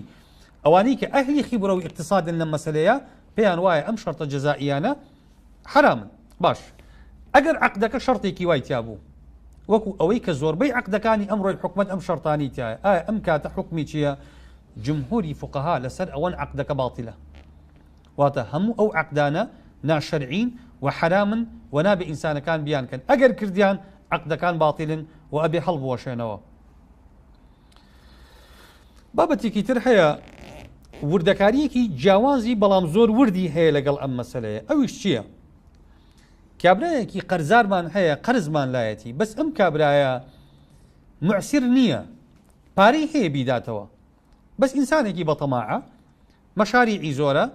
Speaker 1: ئەوانەی کە ئەهلی خیبرە و ئیقتسادن لەم مەسەلەیە پێیان وایە ئەم شەرتە جەزائیانە حەرامن باش ئەگەر عەقدەکە شەرتێکی وای تیا بوو وەکو ئەوەی کە زۆربەی عەقدەکانی ئەمڕۆی حکومەت ئەم شەرتانی تایە ئایا ئەم کاتە حکومی چییە جمهوری فقها لەسەر ئەوەن عەقدەکە باتیلە واتە هەموو ئەو عەقدانە ناشەرعین و حەرامن و نابێ ئینسانەکان بیان کەن ئەگەر کردیان عەقدەکان باتیلن و ئەبێ هەڵبوەشێنەوە بابەتێکی تر هەیە وردەکاریەکی جیاوازی بەڵام زۆر وردی هەیە لەگەڵ ئەم مەسلەیە ئەویش چییە؟ کابرایەکی قەرزارمان هەیە قەرزمان لایەتی بەس ئەم کابرایە معسر نییە پارەی هەیە بیداتەوە بەس ئینسانێکی بەتەماعە مەشاریعی زۆرە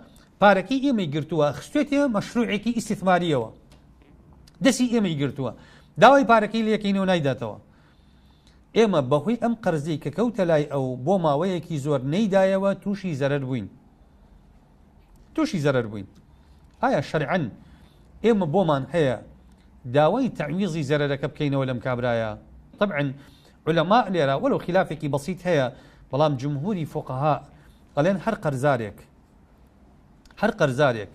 Speaker 1: پارەکەی ئێمەی گرتووە خستێتێ مەشروعێکی ئیسیثماریەوە دەسی ئێمەی گرتووە داوای پارەکەی لەکەینەوە نایداتەوە ئێمە بەهۆی ئەم قەرزەی کە کەوتە لای ئەو بۆ ماوەیەکی زۆر نەیدایەوە تووشی زەرەر بووین تووشی زەرەر بووین ئایا شەرعەن ئێمە بۆمان هەیە داوای تەعویزی زەرەرەکە بکەینەوە لەم کابرایە طبعا علەما لێرە وەلو خلافێکی بەسیت هەیە بەڵام جمهوری فقها ئەڵێن هەر قەرزارێک هەر قەرزارێک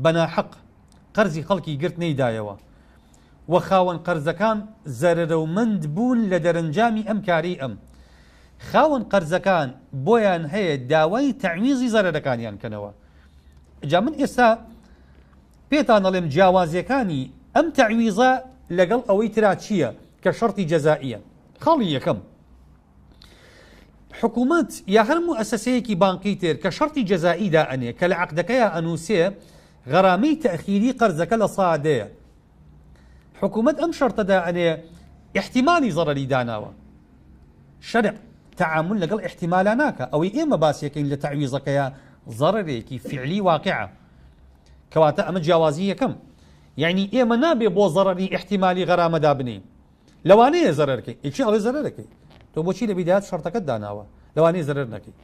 Speaker 1: بە ناحەق قەرزی خەڵکی گرت نەیدایەوە و خاوەن قەرزەکان زەرەرەومەند بوون لە دەرەنجامی ئەم کارەی ئەم خاوەن قەرزەکان بۆیان هەیە داوای تەعویزی زەرەرەکانیان کەنەوە جا من ئێستا پێتان ئەڵێم جیاوازیەکانی ئەم تەعویزە لەگەڵ ئەوەی ترا چییە کە شەرتی جەزائیە خاڵی یەکەم حکوومەت یا هەر موئەسەسەیەکی بانقی تر کە شەرتی جەزائی دائەنێ کە لە عەقدەکەیا ئەنووسێ غەرامەی تەئخیری قەرزەکە لە سادەیە حکوومەت ئەم شەرتە دائەنێ ئیحتیمالی زەڕەری داناوە شەرع تەعامول لەگەڵ ئیحتیمالا ناکا ئەوەی ئێمە باسیەکەین لە تەعویزەکەیا زەڕەرێکی فعلی واقعە کەواتە ئەمە جیاوازی یەکەم. یعنی ئێمە نابێ بۆ زەڕەری ئیحتیمالی غەرامە دابنێین. لەوانەیە زەرەر کەی. ئەی کێ ئەڵێ زەرەرەکەی؟ تۆ بۆچی لە بیدایەت شەرتەکەت داناوە؟ لەوانەیە زەرەر نەکەی.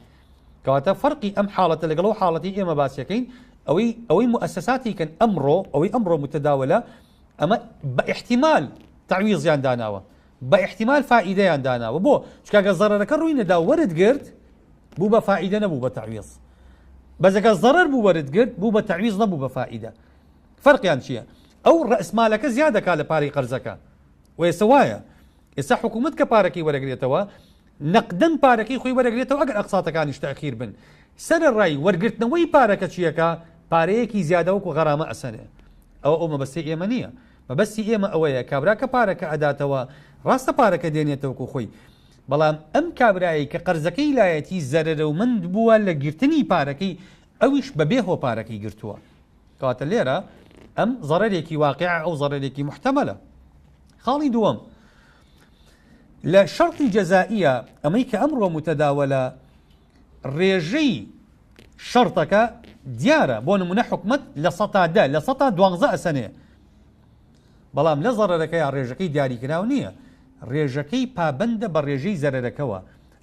Speaker 1: کەواتە فەرقی ئەم حاڵەتە لەگەڵ ئەو حاڵەتی ئێمە باسیەکەین ئەوەی ئەوەی موئەسەساتی کەن ئەمڕۆ ئەوەی ئەمڕۆ متداولە ئەمە بە ئیحتیمال تەعویزیان داناوە بە ئیحتیمال فائیدەیان داناوە بۆ چونکە گەر زەرەرەکە ڕووی نەدا وەرت گرت بوو بە فائیدە نەبوو بە تەعویز بەس ئەگەر زەرەر بوو وەرت گرت بوو بە تەعویز نەبوو بە فائیدە فەرقیان چییە ئەو ڕەئسمالەکە زیاد دەکات لە پارەی قەرزەکە و ئێستا وایە ئێستا حکوومەت کە پارەکەی وەرەگرێتەوە نەقدەن پارەکەی خۆی وەرەگرێتەوە ئەگەر ئەقساتەکانیش تەئخیر بن سەرەڕای وەرگرتنەوەی پارەکە چیەکە پارەیەکی زیادە وەکو غەرامە ئەسەنێ ئەوە ئەو مەبەستی ئێمە نییە مەبەستی ئێمە ئەوەیە کابرا کە پارەکە ئەداتەوە ڕاستە پارەکە دێنێتەوە وەکو خۆی بەڵام ئەم کابرایەی کە قەرزەکەی لایەتی زەرەرەومەند بووە لە گرتنی پارەکەی ئەویش بەبێ هۆ پارەکەی گرتووە کەواتە لێرە ئەم زەرەرێکی واقعە ئەو زەرەرێکی محتەمەلە خاڵی دووەم لە شەرتی جەزائیە ئەمەی کە ئەمڕۆ متەداوەلە ڕێژەی شەرتەکە دیارە بۆ نمونە حکومت 10% 12% ئەسەنێ بەڵام لە زەرەرەکەیا ڕێژەکەی دیاریکراو نییە ڕێژەکەی پابەندە بە ڕێژەی زەرەرەکەوە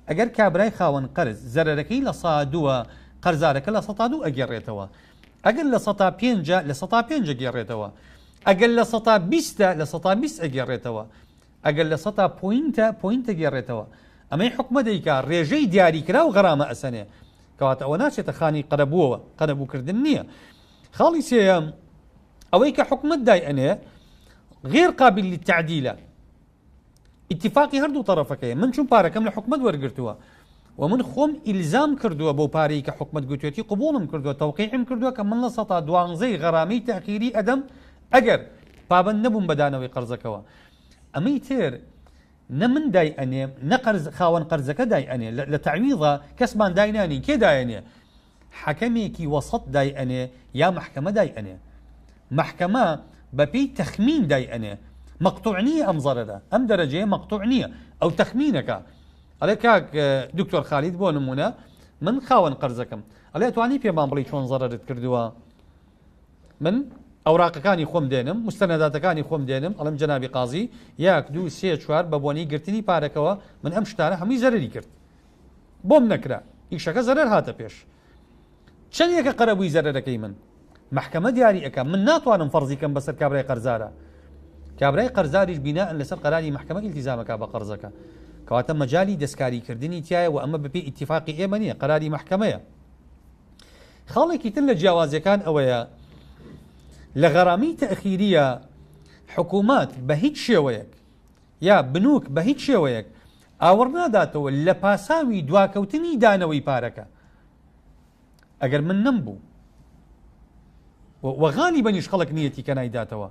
Speaker 1: ئەگەر کابرای خاوەن قەرز زەرەرەکەی 2%ە قەرزارەکە 2% ئەگەڕێتەوە ئەگەر 5%ە 5% ئەگەڕێتەوە ئەگەر 20%ە 20% ئەگەڕێتەوە ئەگەر لە سەتا point ە point ئەگێڕێتەوە. ئەمەی حوکمە دەیکا ڕێژەی دیاریکراو غەرامە ئەسەنێ. کەواتە ئەوە ناچێتە خانی قەرەبووەوە، قەرەبووکردن نییە. خاڵی سێیەم، ئەوەی کە حکومەت دای ئەنێ غیر قابل للتعدیلە. ئیتفاقی هەردوو تەڕەفەکەیە. من چون پارەکەم لە حکومەت وەرگرتووە و من خۆم ئیلزام کردووە بەو پارەی کە حکومەت گوتوێتی قبوڵم کردووە تەوقیعم کردووە کە من 12%ی غەرامەی تەئخیری ئەدەم ئەگەر پابەند نەبووم بە دانەوەی قەرزەکەوە. ئەمەی تر نە من دای ئەنێم نە قەرز خاوەن قەرزەکە دای ئەنێ لە تەعویضە کەسمان دای نانین کێ دایەنێ حەکەمێکی وەسەت دای ئەنێ یا مەحکەمە دای ئەنێ مەحکەمە بەپێی تەخمین دای ئەنێ مەقتوع نییە ئەم زەرەرە ئەم دەرەجەیە مەقتوع نییە ئەو تەخمینەکە ئەڵێ کاک دکتۆر خالید بۆ نمونە من خاوەن قەرزەکەم ئەڵێ توانی پێمان بڵی چۆن زەرەرت کردووە من ئەوراقەکانی خۆم دێنم، موستەنەداتەکانی خۆم دێنم، ئەڵێم جەنابی قازی یەک، دوو، سێ، چوار بە بۆنەی گرتنی پارەکەوە من ئەم شتانە هەمووی زەرەری کرد. بۆم نەکرا. ئیشەکە زەرەر هاتە پێش. چەندێکە قەرەبووی زەرەرەکەی من؟ مەحکەمە دیاری ئەکا. من ناتوانم فەرزی کەم بەسەر کابرای قەرزارا. کابرای قەرزاریش بینائەن لەسەر قەراری مەحکەمە ئیلتیزامەکا بە قەرزەکە. کەواتە مەجالی دەستکاریکردنی تیایە و ئەمە بەپێی ئیتیفاقی ئێمە نییە، قەراری مەحکەمەیە. خاڵێکی تر لە جیاوازیەکان ئەوەیە لە غەرامی تەئخیریە حکوومەت بە هیچ شێوەیەک یا بنوک بە هیچ شێوەیەک ئاوڕ ناداتەوە لە پاساوی دواکەوتنی دانەوەی پارەکە ئەگەر من نەمبوو وە غالیبەنیش خەڵک نیەتی کە نایداتەوە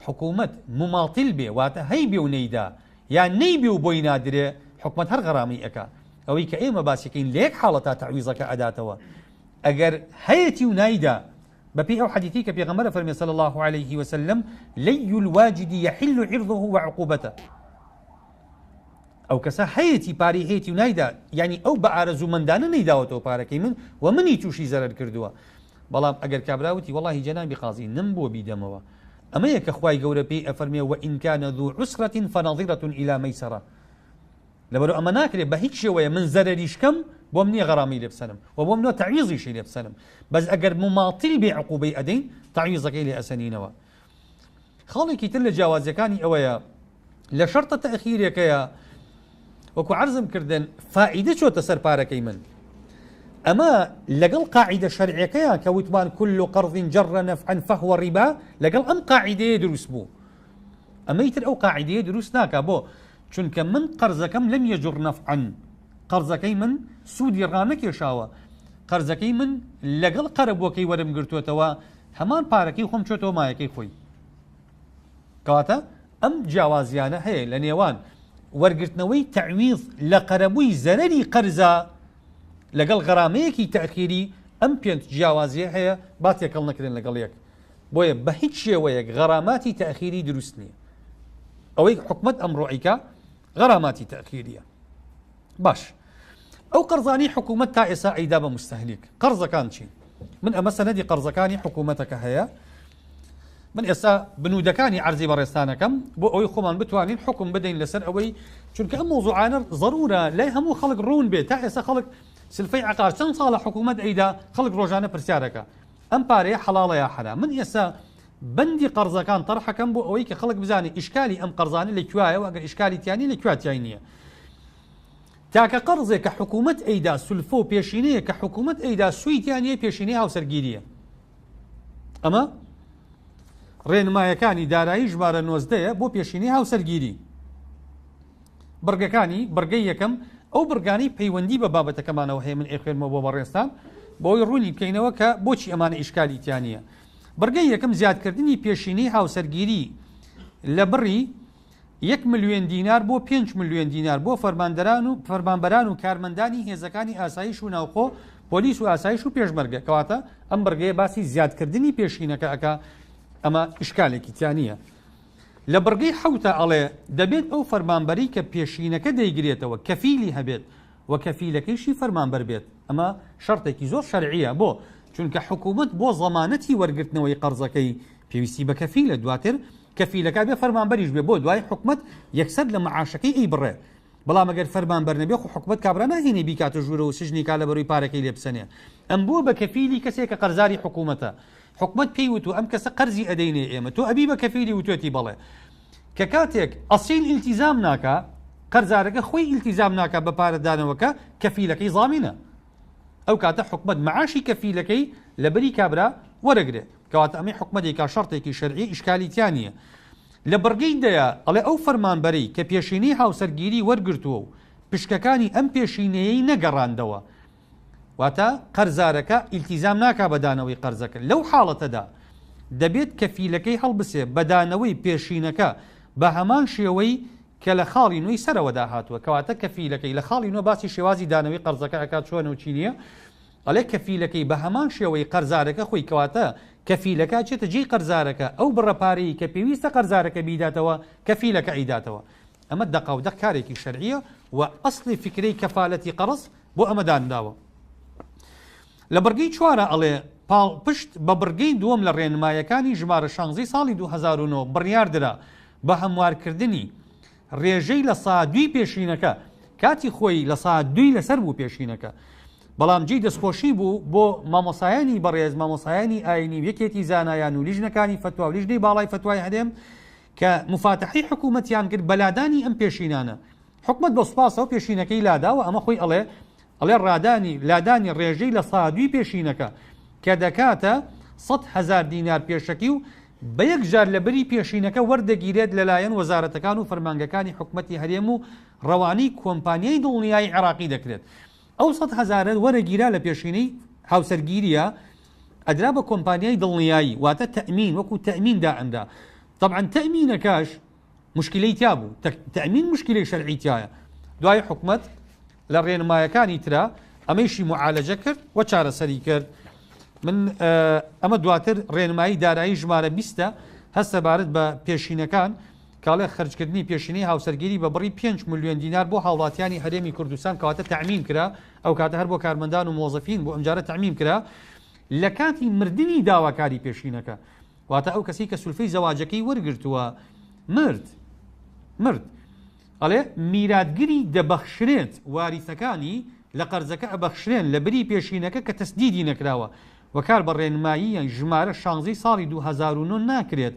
Speaker 1: حکوومەت مماطل بێ واتە هەی بێ و نەیدا یا نەیبێ و بۆی نادرێ حکومەت هەر غەرامی ئەکا ئەوەی کە ئێمە باسیکەین لە یەک حاڵەتا تەعویزەکە ئەداتەوە ئەگەر هەیەتی و نایدا بەپێی ئەو حەدیثی کە پێغەمبەر فەرمی صلی الله علیه وسلم لی الواجد یحل عرضه وعقوبته ئەو کەسە هەیەتی پارەی هەیەتی و نایدا یعنی ئەو بە ئارەزوومەندانە نەیداوەتەوە پارەکەی من و منی تووشی زەرەر کردووە بەڵام ئەگەر کابرا وتی وەڵاهی جەنابی قازی نەم بۆ بیدەمەوە ئەمەیە کە خوای گەورە پێی ئەفەرمێ وإن كان ذو عسرة فنظرة إلى ميسرة لەبەرو ئەمە ناکرێ بە هیچ شێوەیە من زەرەریش کەم بۆم نییە غەرامی لێ بسەنم و بۆم نۆ تەعویزیشی لێ بسەنم بەس ئەگەر مماطل بێ عقوبەی ئەدەین تەعویزەکەی لێ ئەسەنینەوە خاڵێکی تر لە جیاوازیەکانی ئەوەیە لە شەرتە تەئخیرەکەیە وەکو عەرزم کردن فائیدە چۆتە سەر پارەکەی من ئەمە لەگەڵ قاعیدە شەرعیەکەیان کە وتمان كل قرض جر نفعا فهو ربا لەگەڵ ئەم قاعیدەیە دروست بوو ئەمەی تر ئەو قاعیدەیە دروست ناکا بۆ چونکە من قەرزەکەم لم يجر نفعا قەرزەکەی من سوودی ڕانەکێشاوە قەرزەکەی من لەگەڵ قەرەبووەکەی وەرم گرتوێتەوە هەمان پارەکەی خۆم چۆتەوە مایەکەی خۆی کەواتە ئەم جیاوازیانە هەیە لە نێوان وەرگرتنەوەی تەعویض لە قەرەبووی زەرەری قەرزا لەگەڵ غەرامەیەکی تەئخیری ئەم پێنج جیاوازیە هەیە با تێکەڵ نەکرێن لەگەڵ یەک بۆیە بە هیچ شێوەیەک غەراماتی تەئخیری دروست نییە ئەوەی حکومەت ئەمڕۆ ئەیکا غەراماتی تەئخیریە باش ئەو قەرزانی حکوومەت تا ئێسا ئەیدا بە مستهلیک قەرزەکان چین من ئەمە سەنەدی قەرزەکانی حکوومەتەکە هەیە. من ئێستا بنودەکانی عەرزی بەڕێزتان ئەکەم بۆ ئەوەی خۆمان بتوانین حوکم بدەین لەسەر ئەوەی چونکە ئەم مەوزوعانە زەرورە لای هەموو خەڵک ڕوون بێت. تا ئێستا خەڵک سلفەی عەقار چەند ساڵە حکوومەت ئەیدا، خەڵک ڕۆژانە پرسیارەکە ئەم پارەیە حەڵاڵە یا حەرام. من ئێستا بەندی قەرزەکان تەرحەکەم بۆ ئەوەی کە خەڵک بزانێت ئیشکالی ئەم قەرزانە لە کوایە و ئەگەر ئیشکالی تیا نیە لە کویا تیای نییە. تاکە قەرزێک کە حکوومەت ئەیدا سولفە و پێشینەیە کە حکوومەت ئەیدا سووی تیا نییە پێشینەی هاوسەرگیرییە. ئەمە ڕێنمایەکانی دارایی ژمارە نۆزدەیە بۆ پێشینەی هاوسەرگیری. بڕگەکانی، بڕگەی یەکەم، ئەو بڕگانەی پەیوەندی بە بابەتەکەمانەوە هەیە من ئەیخوێنمەوە بۆ بەڕێزتان بۆی ڕوونی بکەینەوە کە بۆچی ئەمانە ئیشکالی تیا نییە. بڕگەی یەکەم، زیادکردنی پێشینەی هاوسەرگیری لە بڕی یەک ملیۆن دینار بۆ پێنج ملیۆن دینار بۆ فەرماندەران و فەرمانبەران و کارمەندانی هێزەکانی ئاسایش و ناوخۆ، پۆلیس و ئاسایش و پێشمەرگە. کەواتە ئەم بڕگەیە باسی زیادکردنی پێشینەکە ئەکا، ئەمە ئیشکالێکی تیا نییە. لە بڕگەی حەوتا ئەڵێ دەبێت ئەو فەرمانبەرەی کە پێشینەکە دەیگرێتەوە کەفیلی هەبێت و کەفیلەکەیشی فەرمانبەر بێت. ئەمە شەرتێکی زۆر شەرعییە. بۆ؟ چونکە حکوومەت بۆ زەمانەتی وەرگرتنەوەی قەرزەکەی پێویستی بە کەفیلە، دواتر کەفیلەکە بێ فەرمانبەریش بێ بۆ دوای حکومەت یەکسەر لە معاشەکەی ئەیبڕێ. بەڵام ئەگەر فەرمانبەر نەبێ خۆ حکومەت کابرا ناهێنێ بیکاتە ژوورەوە و سجنی کا لەبەرەوەی پارەکەی لێ بسەنێ. ئەم بووە بە کەفیلی کەسێک کە قەرزاری حکومەتە. حکومەت پێی وتووە ئەم کەسە قەرزی ئەدەینێ ئێمە تۆ ئەبی بە کەفیلی وتوێتی بەڵێ. کە کاتێک ئەسیل ئیلتیزام ناکا قەرزارەکە خۆی ئیلتیزام ناکا بە پارەدانەوەکە کەفیلەکەی زامینە. ئەو کاتە حکومەت معاشی کەفیلەکەی لەبری کابرا وەرەگرێ. کەواتە ئەمەی حکومەت ئەیکا شەرتێکی شەرعی ئیشکالی تیا نییە. لە بڕگەی دەیا ئەڵێ ئەو فەرمانبەرەی کە پێشینەی هاوسەرگیری وەرگرتووە و پشکەکانی ئەم پێشینەیەی نەگەڕاندەوە واتە قەرزارەکە ئیلتیزام ناکا بە دانەوەی قەرزەکە لەو حاڵەتەدا دەبێت کەفیلەکەی هەڵبسێ بە دانەوەی پێشینەکە بە هەمان شێوەی کە لە خاڵی نۆی سەرەوەدا هاتووە کەواتە کەفیلەکەی لە خاڵی نۆ باسی شێوازی دانەوەی قەرزەکە ئەکات چۆنە و چی نییە ئەڵێ کەفیلەکەی بە هەمان شێوەی قەرزارەکە خۆی کەواتە کەفیلەکە ئەچێتە جێی قەرزارەکە ئەو بڕە پارەی کە پێویستە قەرزارەکە بیداتەوە کەفیلەکە ئەیداتەوە ئەمە دەقاودەق کارێکی شەرعیە و ئەسڵی فیکرەی کەفالەتی قەرز بۆ ئەمە دانراوە. لە بڕگەی چوارا ئەڵێ پاڵپشت بە بڕگەی دووەم لە ڕێنمایەکانی ژمارە شانزەی ساڵی 2009 بڕیاردرا بە هەموارکردنی ڕێژەی لە سا دووی پێشینەکە، کاتی خۆی لە سا دووی لەسەر بوو پێشینەکە، بەڵام جێی دەستخۆشی بوو بۆ مامۆسایانی بەڕێز، مامۆسایانی ئاینی و یەکێتی زانایان و لیژنەکانی فەتوا و لیژنەی باڵای فەتوای هەرێم کە موفاتەحەی حکوومەتیان کرد بە لادانی ئەم پێشینانە. حکومەت بە سوپاسەوە پێشینەکەی لادا و ئەمە خۆی ئەڵێ ئەڵێ ڕادانی لادانی ڕێژەی لە سا دووی پێشینەکە کە دەکاتە 100,000 دینار پێشەکی و بە یەکجار لە بری پێشینەکە وەردەگیرێت لەلایەن وەزارەتەکان و فەرمانگەکانی حکومەتی هەرێم و ڕەوانەی کۆمپانیای دڵنیایی عێراقی دەکرێت. ئەو سەد هەزارە وەرەگیرا لە پێشینەی هاوسەرگیریە ئەدرا بە کۆمپانیای دڵنیایی واتە تەئمین وەکو تەئمین دائەنرا تەبعەن تەئمینەکەش مشکلەی تیا بوو تەئمین مشکلەی شەرعی تایە دوای حکومەت لە ڕێنمایەکانی ترا ئەمەیشی معالەجە کرد و چارەسەری کرد من ئەمە دواتر ڕێنمایی دارایی ژمارە بیستە هەر سەبارەت بە پێشینەکان کاڵێ خەرجکردنی پێشینەی هاوسەرگیری بە بڕی 5 ملیۆن دینار بۆ هاوڵاتیانی هەرێمی کوردستان کەواتە تەعمیم کرا ئەو کاتە هەر بۆ کارمەندان و مۆزەفین بۆ ئەمجارە تەعمیم کرا لە کاتی مردنی داواکاری پێشینەکە واتە ئەو کەسی کە سولفەی زەواجەکەی وەرگرتووە مرد مرد ئەڵێ میراتگری دەبەخشرێت، واریسەکانی لە قەرزەکە ئەبەخشرێن لە بری پێشینەکە کە تەسدیدی نەکراوە و کار بە ڕێنماییە ژمارە شانزەی ساڵی 2009 ناکرێت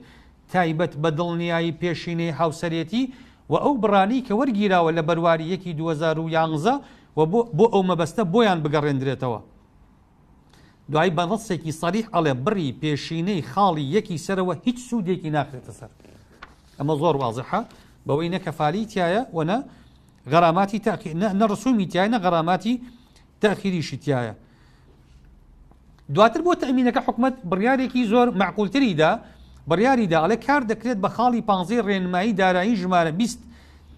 Speaker 1: تایبەت بە دڵنیایی پێشینەی هاوسەرێتی و ئەو بڕانەی کە وەرگیراوە لە بەرواری یەکی 2011 و بۆ ئەو مەبەستە بۆیان بگەڕێندرێتەوە. دوایی بە نەسێکی سەریح ئەڵێ بڕی پێشینەی خاڵی یەکی سەرەوە هیچ سوودێکی ناخرێتە سەر. ئەمە زۆر وازحە بەوەی نە کەفالی تایە و نە غەراماتی تاخیر نە ڕسومی تایە نە غەراماتی تاخیریشی تایە. دواتر بۆ تەئمینەکە حکومەت بڕیارێکی زۆر مەعقولتری دا، بڕیاری دا ئەڵێ کار دەکرێت بە خاڵی پانزەی ڕێنمایی دارایی ژمارە 20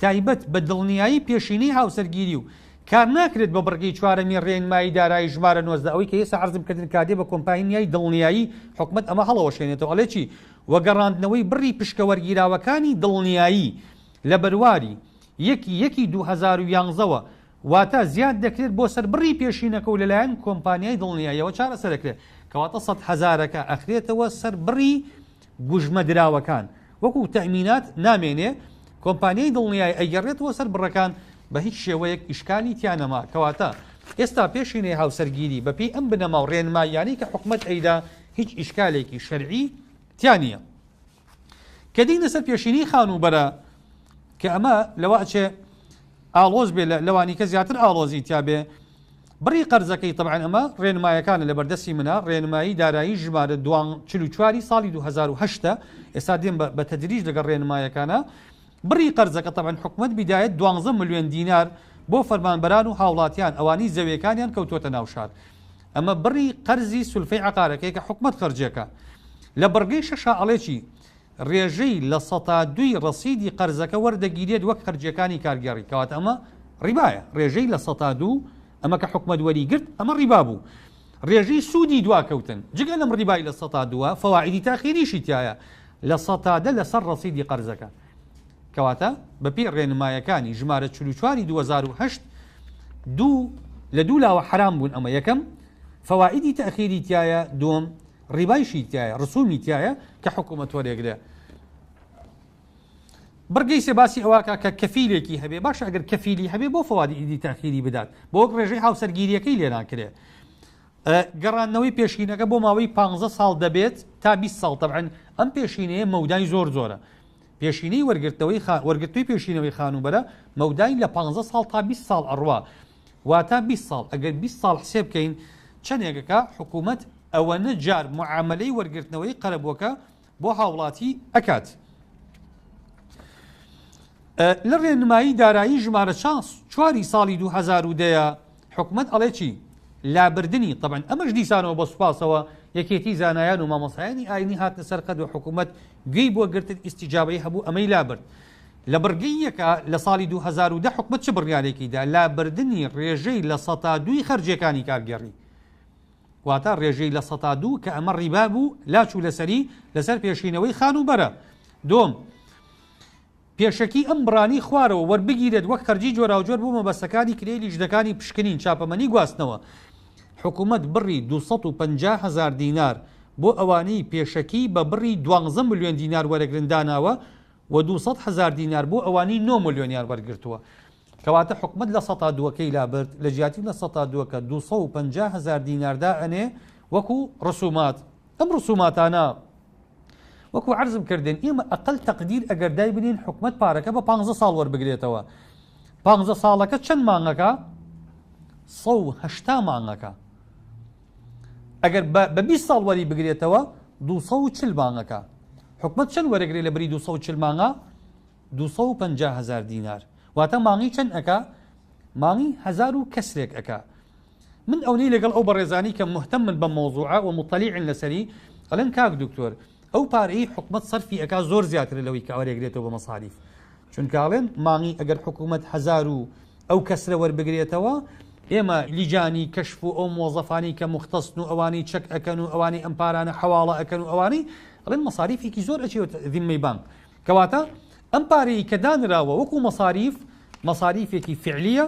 Speaker 1: تایبەت بە دڵنیایی پێشینەی هاوسەرگیری و کار ناکرێت بە بڕگەی چوارەمی ڕێنمایی دارایی ژمارە 19 ئەوەی کە ئێستا عەرزم کردن کادێ بە کۆمپانیای دڵنیایی حکومەت ئەمە هەڵەوەشێنێتەوە ئەڵێ چی و گەڕاندنەوەی بڕی پشکە وەرگیراوەکانی دڵنیایی لە بەرواری یەکی یەکی 2011 وە واتە زیاد دەکرێت بۆ سەر بڕی پێشینەکە و لەلایەن کۆمپانیای دڵنیاییەوە چارەسەر دەکرێت. کەواتە سەد هەزارەکە ئەخرێتەوە سەر بڕی گوژمە دراوەکان وەکو تەئمینات نامێنێ، کۆمپانیای دڵنیای ئەگەڕێتەوە سەر بڕەکان بە هیچ شێوەیەک ئیشکالی تیا نەما، کەواتە ئێستا پێشینەی هاوسەرگیری بە پێی ئەم بنەما و ڕێنماییانەی کە حکومەت ئەیدا هیچ ئیشکالێکی شەرعی تیا نییە. کە دێینە سەر پێشینەی خانووبەرە کە ئەمە لەوە ئەچێ ئاڵۆز بێ لەوانی کە زیاتر ئاڵۆزی تیا بێ بڕی قەرزەکەی تەبعەن ئەمە ڕێنمایەکانە لە بەردەستی منە ڕێنمایی دارایی ژمارە 44 ساڵی 2008 ئێستا دێم بە تەدریج لەگەڵ ڕێنمایەکانە بڕی قەرزەکە تەبعەن حکومەت بیدایەت 12 ملیۆن دینار بۆ فەرمانبەران و هاوڵاتیان ئەوانەی زەویەکانیان کەوتووەتە ناو شار ئەمە بڕی قەرزی سولفەی عەقارەکەیە کە حکومەت خەرجیەکە. لە بڕگەی شەشا ئەڵێ چی؟ ڕێژەی 2% ی ڕەسیدی قەرزەکە وەردەگیرێت وەک خەرجیەکانی کارگێڕی. کەواتە ئەمە ڕیبایە. ڕێژەی 2% ئەمە کە حکومەت وەری گرت ئەمە ڕیبا بوو. ڕێژەی سوودی دواکەوتن جگە لەم ڕیبای 2%ە فەوائیدی تاخیریشی تیایە 10% لەسەر ڕەسیدی قەرزەکە. کەواتە بەپێی ڕێنمایەکانی ژمارە 44 ی 2008 دوو لە دوو لاوە حەرام بوون ئەمە یەکەم فەوائیدی تەئخیری تیایە دووەم ڕیبایشی تیایە ڕسومی تیایە کە حکوومەت وەرێگرێ. بڕگەی سێ باسی ئەوەکە کە کەفیلێکی هەبێ باشە ئەگەر کەفیلی هەبێ بۆ فەوائیدی تەئخیری بدات بۆ وەک ڕێژەی هاوسەرگیریەکەی لێ ناکرێ. گەڕاندنەوەی پێشینەکە بۆ ماوەی 15 ساڵ دەبێت تا 20 ساڵ تەبعەن ئەم پێشینەیە مەودای زۆر زۆرە پێشینەی وەرگرتنەوەی خا وەرگرتنەوەی پێشینەوەی خانووبەرە مەودای لە پانزە ساڵ تا 20 ساڵ ئەڕوا واتا 20 ساڵ ئەگەر 20 ساڵ حسێب بکەین چەندێکەکە حکوومەت ئەوەنە جار معامەلەی وەرگرتنەوەی قەرەبووەکە بۆ هاوڵاتی ئەکات. لە ڕێنمایی دارایی ژمارە چواری ساڵی 2010 حکومەت ئەڵێ چی؟ لابردنی، تەبعەن ئەمەش دیسانەوە بە سوپاسەوە یەکێتی زانایان و مامۆستایانی ئاینی هاتنە سەر قەد و حکومەت گوێی بۆ گرتن ئیستیجابەی هەبوو ئەمەی لابرد. لە بڕگەی یەکا لە ساڵی 2010 حکومەت چ بڕیارێکی دا؟ لابردنی ڕێژەی 2% ی خەرجیەکانی کارگێڕی. واتە ڕێژەی 2% کە ئەمە ڕیبا بوو لاچوو لەسەری لەسەر پێشینەوەی خانووبەرە. دووەم، پێشەکی ئەم بڕانەی خوارەوە وەربگیرێت وەک خەرجی جۆراوجۆر بۆ مەبەستەکانی کرێی لیژنەکانی پشکنین چاپەمەنی گواستنەوە. حکومەت بڕی 250 هەزار دینار بۆ ئەوانەی پێشەکی بە بڕی دوانزە ملیۆن دینار وەرەگرن داناوە و 200 هەزار دینار بۆ ئەوانەی نۆ ملیۆنیان وەرگرتووە. کەواتە حکومەت لە سەتا دووەکەی لابرد لە جیاتی لە سەتا دووەکە 250 هەزار دینار دائەنێ وەکو ڕسومات. ئەم ڕسوماتانە وەکو عەرزم کردن ئێمە ئەقل تەقدیر ئەگەر دایبنین حکومەت پارەکە بە 15 ساڵ وەربگرێتەوە 15 ساڵەکە چەند مانگەکە؟ 180 مانگەکە ئەگەر بە 20 ساڵ وەری بگرێتەوە 240 مانگەکە حکومەت چەند وەرەگرێ لە بری 240 مانگە 250 هزار دینار واتە مانگی چەند ئەکا مانگی هزار و کەسرێک ئەکا من ئەونەی لەگەڵ ئەو بەڕێزانەی کە موهتەمن بەم مەوزوعە و موتەلیعن لەسەری ئەڵێن کاک دکتۆر ئەو پارەی حکومەت سەرفی ئەکا زۆر زیاترە لەوەی کە وەرێگرێتەوە بە مەساریف چونکە ئەڵێن مانگی ئەگەر حکومەت هەزار و ئەو کەسرە وەربگرێتەوە ئێمە لیجانی کەشف و ئەو مۆزەفانی کە مختصن و ئەوانەی چەک ئەکەن و ئەوانەی ئەم پارانە حەواڵە ئەکەن و ئەوانەی ئەڵێن مەساریفێکی زۆر ئەچێت ذمەی بانک کەواتە ئەم پارەی کە دانراوە وەکو مەساریف مەساریفێکی فعلیە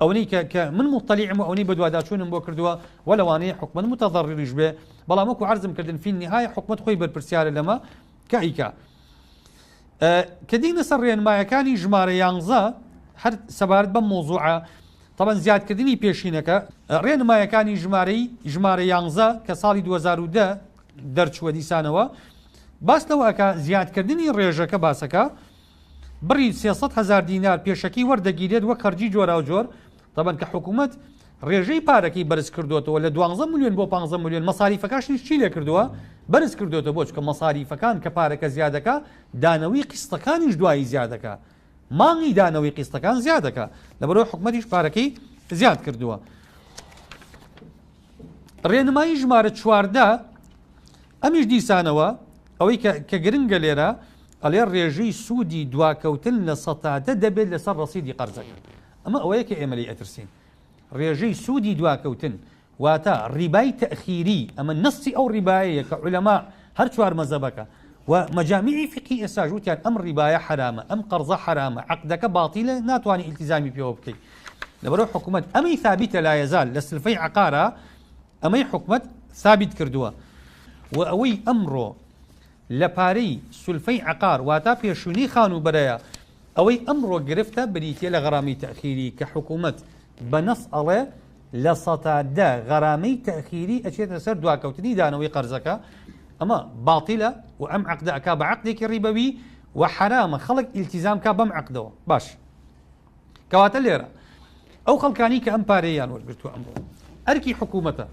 Speaker 1: ئەونەی کە کە من موتەلیعم و ئەونەی بەدواداچوونم بۆ کردووە و لەوانەیە حکومەت متەضەڕیریش بێ بەڵام وەکو عەرزم کردن فی النهایە حکومەت خۆی بەرپرسیارە لەمە کە ئەیکا. کە دێینە سەر ڕێنمایەکانی ژمارە یانزە هەر سەبارەت بەم مەوزوعە تەبەن زیادکردنی پێشینەکە ڕێنمایەکانی ژمارەی ژمارە یانزە کە ساڵی 2010 دەرچووە دیسانەوە باس لەوە ئەکا زیادکردنی ڕێژەکە باسەکە بڕی 300 هەزار دینار پێشەکی وەردەگیرێت وەک خەرجی جۆراوجۆر، تەبەن کە حکومەت ڕێژەی پارەکەی بەرز کردۆتەوە لە دوانزە ملیۆن بۆ پانزە ملیۆن مەساریفەکاشنیش چی لێ کردووە؟ بەرز کردۆتەوە بۆ چونکە مەساریفەکان کە پارەکە زیادەکا دانەوەی قیستەکانیش دوایی زیادەکا مانگی دانەوەی قیستەکان زیادەکا لەبەرئەوەی حکومەتیش پارەکەی زیاد کردووە. ڕێنمایی ژمارە 14 ئەمیش دیسانەوە ئەوەی کە گرنگە لێرە ئەڵێ ڕێژەی سوودی دواکەوتن 10% دەبێت لەسەر ڕەسیدی قەرزەکە. ئەمە ئەوەیە کە ئێمە لێی ئەترسین. ڕێژەی سوودی دواکەوتن واتە ڕیبای تەئخیری، ئەمە نەسی ئەو ڕیبایەیە کە عولەما هەر چوار مەزەبەکە و مەجامیعی فیقهی ئێستاش وتیان ئەم ڕیبایە حەرامە، ئەم قەرزە حەرامە، عەقدەکە باتیلە ناتوانی ئیلتیزامی پێوە بکەی. لەبەرئەوە حکومەت ئەمەی ثابتە لایەزال لە سلفەی عەقارا ئەمەی حکومەت ثابت کردووە و ئەوەی ئەمڕۆ. لە پارەی سولفەی عەقار واتا پێشوینەی خانووبەرەیە، ئەوەی ئەمڕۆ گرفتە بریتیە لە غەرامەی تەئخیری کە حکومەت بە نەس ئەڵێ 10% غەرامەی تەئخیری ئەچێتە سەر دواکەوتنی دانەوەی قەرزەکە، ئەمە باتیلە و ئەم عەقدە ئەکا بە عەقدێکی ڕیبەوی و حەرامە خەڵک ئیلتیزام کا بەم عەقدەوە. باش کەواتە لێرە ئەو خەڵکانی کە ئەم پارەیان وەرگرتووە ئەمڕۆ ئەرکی حکوومەتە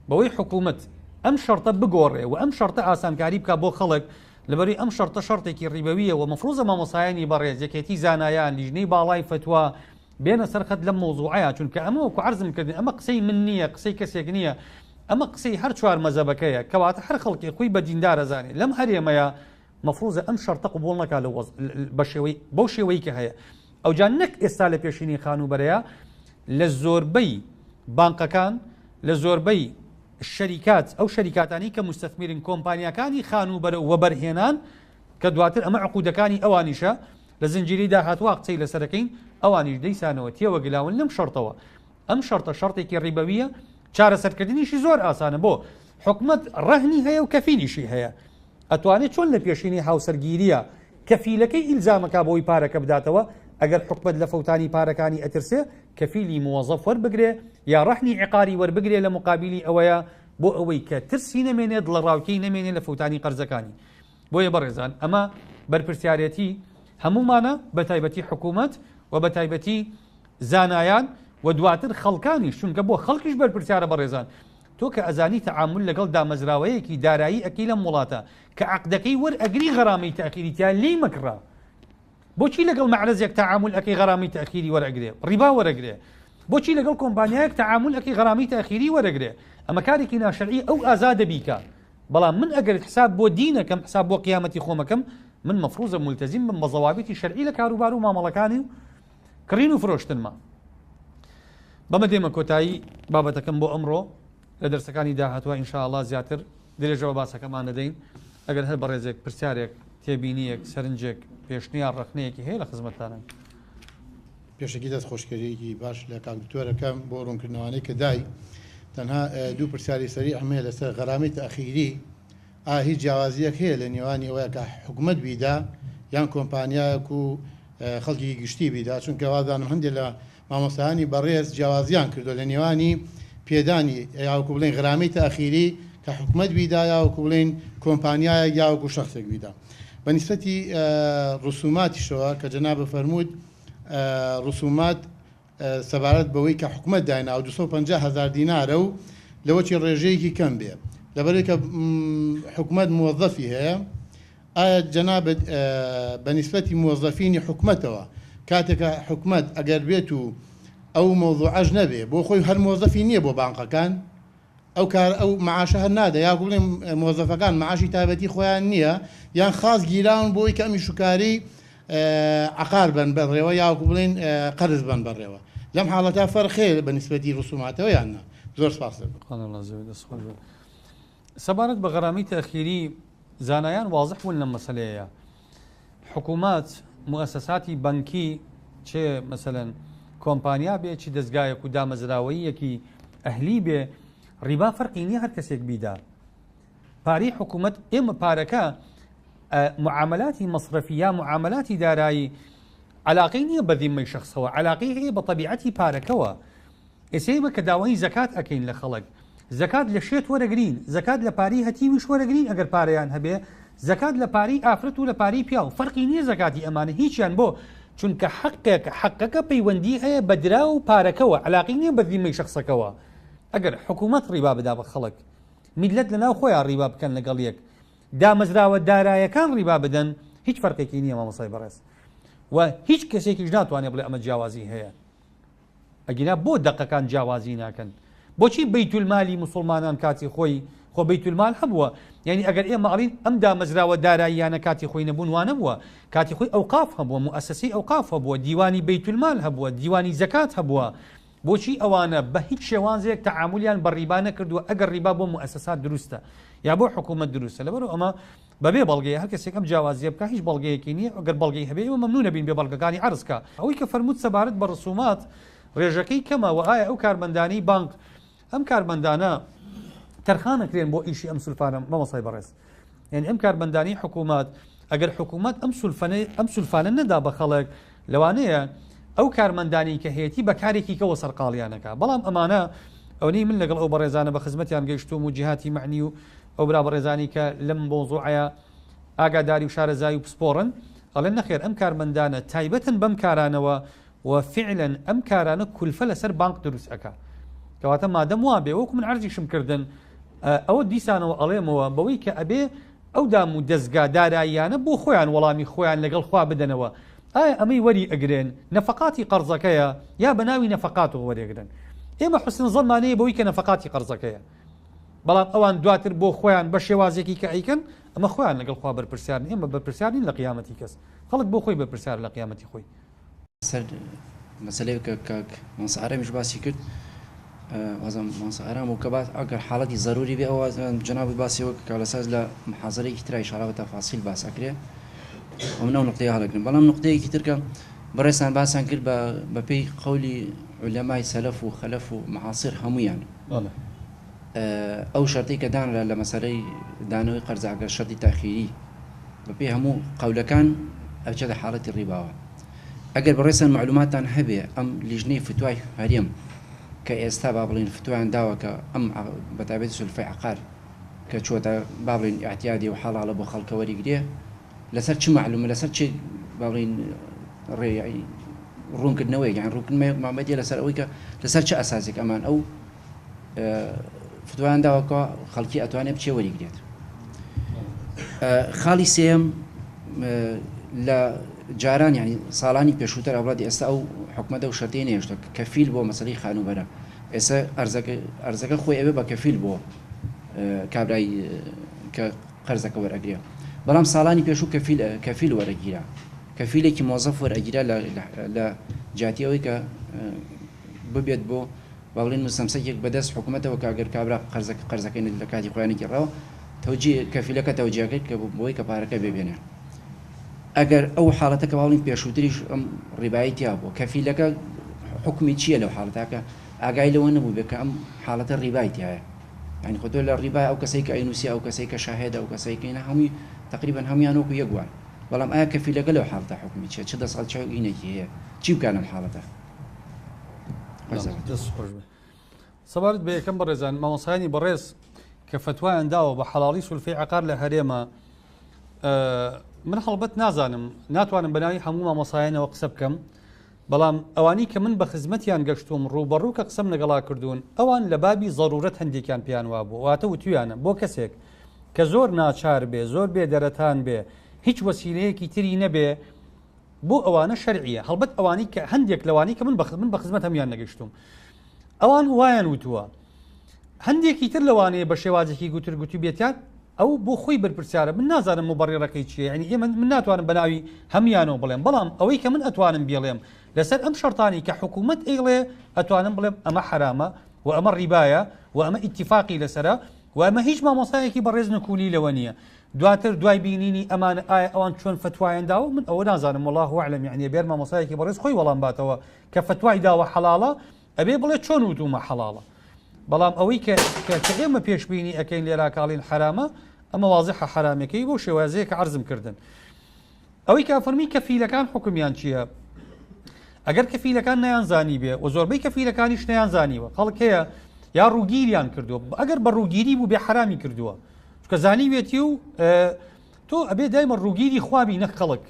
Speaker 1: بەوەی حکوومەت ئەم شەرتە بگۆڕێ و ئەم شەرتە ئاسانکاری بک بۆ خەڵک لەبەری ئەم شەرتە شەرتێکی ڕیبەویە و مەفروزە مامۆسایانی بەڕێز یەکێتی زانایان لیژنەی باڵای فتوا بێنە سەر خەت لەم مەوزوعەیە چونکە ئەمە وەکو عەرزم کردن ئەمە قسەی من نییە قسەی کەسێک نییە ئەمە قسەی هەر چوار مەزەبەکەیە کەواتە هەر خەڵکی خۆی بە دیندار ئەزانێ لەم هەرێمەیە مەفروزە ئەم شەرتە قبوڵ نەکا لە وەز بە شێوەی بەو شێوەی کە هەیە ئەوجا نەک ئێستا لە پێشینی خانووبەرەیە لە زۆربەی بانقەکان لە زۆربەی شەریکات ئەو شەریکاتانی کە مستثمرن کۆمپانیاکانی خانووبەرە و وەبەرهێنان کە دواتر ئەمە عقودەکانی ئەوانیشە لە زنجیرەی داهاتووا قسەی لەسەرەکەین ئەوانیش دەیسانەوە تێوەگلاون لەم شەرتەوە ئەم شەرتە شەرتێکی ڕیبەویە چارەسەرکردنیشی زۆر ئاسانە بۆ حکومەت ڕەهنی هەیە و کەفیلیشی هەیە ئەتوانێت چۆن لە پێشینەی هاوسەرگیریە کەفیلەکەی ئیلزامەکا بۆی پارەکە بداتەوە ئەگەر حکومەت لە فەوتانی پارەکانی ئەترسێ کەفیلی موەزەف وەربگرێ یا ڕەهنی عقاری وەربگرێ لە مقابلی ئەوەیە بۆ ئەوەی کە ترسی نەمێنێ دڵەڕاوکێی نەمێنێ لە فەوتانی قەرزەکانی بۆیە بەڕێزان ئەمە بەرپرسیارێتی هەموومانە بە تایبەتی حکوومەت و بە تایبەتی زانایان و دواتر خەڵکانیش چونکە بۆ خەڵکیش بەرپرسیارە بەڕێزان تۆ کە ئەزانی تەعامول لەگەڵ دامەزراوەیەکی دارایی ئەکەی لەم وڵاتە کە عەقدەکەی وەرئەگری غەرامەی تەئخیری تیا لێی مەکڕە بۆچی لەگەڵ مەعرەزێک تەعامول ئەکەی غەرامەی تەئخیری وەرئەگرێ ڕیبا وەرەگرێ بۆچی لەگەڵ کۆمپانیایەک تەعامول ئەکەی غەرامەی تەئخیری وەرەگرێ ئەمە کارێکی ناشەرعی ئەو ئازادە بیکا بەڵام من ئەگەر حساب بۆ دینەکەم حساب بۆ قیامەتی خۆمەکەم من مەفروزە ملتزم بم بە زەوابیتی شەرعی لە کاروبار و مامەڵەکانی و کڕین و فرۆشتنمە. بەمە دێمە کۆتایی بابەتەکەم بۆ ئەمڕۆ، لە دەرسەکانی داهاتووە ان شاء اللە زیاتر درێژە بە باسەکەمان دەدەین، ئەگەر هەر بەڕێزێک پرسیارێک، تێبینییەک، سەرنجێک، پێشنیار، ڕەخنەیەکی هەیە لە خزمەتتانم.
Speaker 2: پێشەکی دەست خۆشکەریەکی باش لە کاک دکتۆر ئەکەم بۆ ڕوونکردنەوانەی کە دای. تەنها دوو پرسیاری سەریعم هەیە لەسەر غەرامەی تەئخیری. ئایا هیچ جیاوازییەک هەیە لە نێوانی ئەوەیا کە حکومەت بیدا یان کۆمپانیایەک و خەڵکێکی گشتی بیدا چونکە وازانم هەندێک لە مامۆستایانی بەڕێز جیاوازیان کردووە لە نێوانی پێدانی یاوەکو بڵێن غرامەی تاخیری کە حکومەت بیدا یاوەکو بڵێن کۆمپانیایەک یاوەکو شەخسێک بیدا بە نیسبەتی ڕسوماتیشەوە کە جەنابت فەرمووت ڕسومات سەبارەت بەوەی کە حکومەت دایناوە 250 هەزار دینارە و لەوەچی ڕێژەیەکی کەم بێ لەبەرئەوەی کە حکومەت موەزەفی هەیە ئایا جەنابت بە نیسبەتی موەزەفینی حکومەتەوە کاتێک کە حکومەت ئەگەر بێت و ئەو مەوزوعەش نەبێ بۆ خۆی هەر موەزەفی نییە بۆ بانقەکان ئەو کار ئەو معاشە هەر نادا یا بڵێم مۆزەفەکان معاشی تایبەتی خۆیان نییە یان خاص گیراون بۆی کە ئەمی شوکاری عقار بن بەڕێوە یاوەکو بڵێن قەرز بن بەڕێوە لەم حاڵەتا فەرق هەیە بە نیسبەتی ڕسوماتەوە یان نا زۆر سپاس دەکەم.
Speaker 1: سەبارەت بە غەرامی تەئخیری زانایان وازح بوون لەم مەسەلەیە حکوومەت موئەسەساتی بەنکی چ مەسەلەن کۆمپانیا بێ چ دەزگایەک و دامەزراوەییەکی ئەهلی بێ ڕیبا فەرقی نییە هەر کەسێک بیدا پارەی حکوومەت ئێمە پارەکە معاملاتی مەصرفی یا معاملاتی دارایی علاقەی نییە بە ذیمەی شخصەوە علاقەی هەیە بە طبیعەتی پارەکەوە ئێستا ئێمە کە داوای زەکات ئەکەین لە خەڵک زەکات لە شێت وەرەگرین زەکات لە پارەی هەتیویش وەرەگرین ئەگەر پارەیان هەبێ زەکات لە پارەی ئافرەت و لە پارەی پیاو فەرقی نییە زەکاتی ئەمانە هیچیان بۆ چونکە حەقێک حەقەکە پەیوەندی هەیە بە دراو و پارەکەوە علاقی نییە بە ذیمەی شخصەکەوە ئەگەر حکوومەت ڕیبا بدا بە خەڵک میللەت لەناو خۆیان ڕیبا بکەن لەگەڵ یەک دامەزراوە دارایەکان ڕیبا بدەن هیچ فەرقێکی نییە مامۆستای بەڕێز و هیچ کەسێکیش ناتوانێت بڵێ ئەمە جیاوازی هەیە ئەگینا بۆ دەقەکان جیاوازی ناکەن؟ بۆچی بەیتولمالی موسوڵمانان کاتی خۆی خۆ بەیتولمال هەبووە یانی ئەگەر ئێمە ئەڵین ئەم دامەزراوە داراییانە کاتی خۆی نەبوون وانەبووە کاتی خۆی ئەوقاف هەبووە موئەسەسەی ئەوقاف هەبووە دیوانی بەیتولمال هەبووە دیوانی زەکات هەبووە بۆچی ئەوانە بە هیچ شێوازێک تەعامولیان بە ڕیبا نەکردووە ئەگەر ڕیبا بۆ موئەسەسات دروستە یا بۆ حکوومەت دروستە لەبەرو ئەمە بەبێ بەڵگەیە هەر کەسێک ئەم جیاوازیە بکا هیچ بەڵگەیەکی نیە ئەگەر بەڵگەی هەبێ ئێمە مەمنون ئەبین بێ بەڵگەکانی عەرز کا. ئەوەی کە فەرمووت سەبارەت بە ڕسومات ڕێژەکەی کەمە وە ئایا ئەو کارمەندانەی بانق ئەم کارمەندانە تەرخان ئەکرێن بۆ ئیشی ئەم سولفانە مامۆستای بەڕێز. یعنی ئەم کارمەندانی حکوومەت ئەگەر حکوومەت ئەم سولفەنە ئەم سولفانە نەدا بە خەڵک لەوانەیە ئەو کارمەندانی کە هەیەتی بە کارێکی کەوە سەرقاڵیانەکە بەڵام ئەمانە ئەوەی من لەگەڵ ئەو بەڕێزانە بە خزمەتیان گەیشتوم و جیهاتی معنی و ئەو برا بەڕێزانی کە لەم مەوزوعەیە ئاگاداری و شارەزای و پسپۆڕن ئەڵێن نەخێر ئەم کارمەندانە تایبەتن بەم کارانەوە و فعلا ئەم کارانە کولفە لەسەر بانق دروست ئەکا کەواتە مادەم وابێ وەکو من عەرزیشم کردن ئەوە دیسانەوە ئەڵێمەوە بەوەی کە ئەبێ ئەو دام و دەزگا داراییانە بۆ خۆیان وەڵامی خۆیان لەگەڵ خوا بدەنەوە ئایا ئەمەی وەری ئەگرن نەفەقاتی قەرزەکەیە یا بە ناوی نەفەقاتەوە وەرێگرن ئێمە حسن زەنمان هەیە بەوەی کە نەفەقاتی قەرزەکەیە بەڵام ئەوان دواتر بۆ خۆیان بە شێوازێکی کە ئەیکەن ئەمە خۆیان لەگەڵ خوا بەرپرسیارن ئێمە بەرپرسیار نین لە قیامەتی کەس خەڵک بۆ خۆی بەرپرسیارە لە قیامەتی خۆی.
Speaker 3: سەر مەسەلەیەک کە کاک مامۆستا ئارامیش باسی کرد وازم مامۆستا ئارام و کە باس ئەگەر حاڵەتی زەروری بێ ئەوە جەنابت باسی وەک کە لەسەر لە محازەرەیەکی ترا ئیشاڵا بە تەفاسیل باس ئەکرێ و من ئەو نقطەیە هەڵەگرم بەڵام نقطەیەکی تر کە بەڕێزتان باسان کرد بە بەپێی قەولی عولەمای سەلەف و خەلەف و معاصر هەموویان ئەو شەرتەی کە دانرا لە مەسەلەی دانەوەی قەرزە ئەگەر شەرتی تاخیری بەپێی هەموو قەولەکان ئەچێتە حاڵەتی ڕیباوە ئەگەر بەڕێزتان مەعلوماتتان هەبێ ئەم لیژنەی فتوای هەرێم کە ئێستا با بڵێین فتوایان داوە کە ئەم بەتایبەتی سولفەی عەقار کە چۆتە با بڵێین ئیعتیادی و حەڵاڵە بۆ خەڵکە وەریگرێ لەسەر چ مەعلومە لەسەر چ با بڵێین ڕێ ڕوونکردنەوەیەک یان ڕوونکردنەوەیەک مامەدیە لەسەر ئەوەی کە لەسەر چ ئەساسێک ئەمان ئەو فتوایان داوە کە خەڵکی ئەتوانێت بچێ وەریگرێت. خاڵی سێیەم لە جاران یعنی ساڵانی پێشووتر ئەوڵات ئێستا ئەو حکومەتە و شەرتەی نەهێشتووە کەفیل بۆ مەسەلەی خانووبەرە ئێستا ئەرزەکە ئەرزەکە خۆی ئەوێ بە کەفیل بۆ کابرای کە قەرزەکە وەرئەگرێ بەڵام ساڵانی پێشوو کەفیل کەفیل وەرەگیرا کەفیلێکی مۆزەف وەرئەگیرا لە جیاتی ئەوەی کە ببێت بۆ با بڵێین مستەمسەکێک بە دەست حکومەتەوە کە گەر کابرا قەرزەکە قەرزەکەی نەدی لە کاتی خۆیان نەگێڕاوە تەوجیه کەفیلەکە تەوجیه کرد کە بۆی کە پارەکە بێ بێنێ ئەگەر ئەو حاڵەتە کە با بڵێین پێشووتریش ئەم ڕیبایی تیا بووە کەفیلەکە حکومی چییە لەو حاڵەتە کە ئاگای لەوە نەبوو بێ کە ئەم حاڵەتە ڕیبای تایە یعنی خۆ تۆ لە ڕیبای ئەو کەسەی کە ئەینوسی ئەو کەسەی کە شاهێدە ئەو کەسەی کە هەمووی تقریبا هەمویان وەکو یەک وان بەڵام ئایا کەفیلەکە لەو حاڵەتە حکومی چیە چ دەسەڵات چ هینێکی هەیە چی بکا لەم حاڵەتە؟
Speaker 1: دەست خۆش بێ سەبارەت بە یەکەم بەڕێزان مامۆسایانی بەڕێز کە فەتوایان داوە بە حەڵاڵی سولفەی عقار لە هەرێمە من هەڵبەت نازانم ناتوانم بەناوی هەموو مامۆسایانەوە قسە بکەم بەڵام ئەوانی کە من بە خزمەتیان گەشتوم ڕووبەڕوو کە قسەم لەگەڵا کردوون ئەوان لە بابی زەرورەت هەندێکیان پێیان وابوو واتە وتویانە بۆ کەسێک کە زۆر ناچار بێ زۆر بێ دەرەتان بێ هیچ وەسیلەیەکی تری نەبێ بۆ ئەوانە شەرعیە هەڵبەت ئەوانەی کە هەندێک لەوانەی کە من بە من بە خزمەت هەموان نەگەشتوم ئەوان وایان وتووە هەندێکی تر لەوانەیە بە شێوازێکی گوتر گوتی بێتیان ئەو بۆ خۆی بەرپرسیارە من نازانم مبڕیڕەکەی چییە یعنی ئێمە من ناتوانم بەناوی هەموانەوە بڵێم بەڵام ئەوەی کە من ئەتوانم بێڵێم لەسەر ئەم شەرتانی کە حکوومەت ئەیڵێ ئەتوانم بڵێم ئەمە حرامە و ئەمە ڕیبایە و ئەمە ئیتفاقی لەسرە و ئەمە هیچ مامۆسایەکی بەڕێز نکولی لەوە نییە دواتر دوای بینینی ئەمانە ئایا ئەوان چۆن فەتوایان داوە من ئەوە نازانم واللە اعلم یعنی ئەبێ مامۆستایەکی بەڕێز خۆی وەڵام باتەوە کە فەتوای داوە حەڵاڵە ئەبێ بڵێ چۆن وتومە حەڵاڵە بەڵام ئەوەی کە کە ئێمە پێشبینی ئەەکەین لێرا کاڵین حرامە ئەمە وازحە حرامەکەی بۆ شێوازەیە کە عەرزم کردن ئەوەی کە فەرمی کەفیلەکان حکومیان چییە؟ ئەگەر کەفیلەکان نەیانزانی بێ و زۆربەی کەفیلەکانیش نەیانزانیوە خەڵک هەیە یا ڕووگیریان کردووە ئەگەر بە ڕووگیری بوو بێ حرامی کردووە چکە زانیوێتی و تۆ ئەبێ دایمە ڕووگیری خوابی نەک خەڵک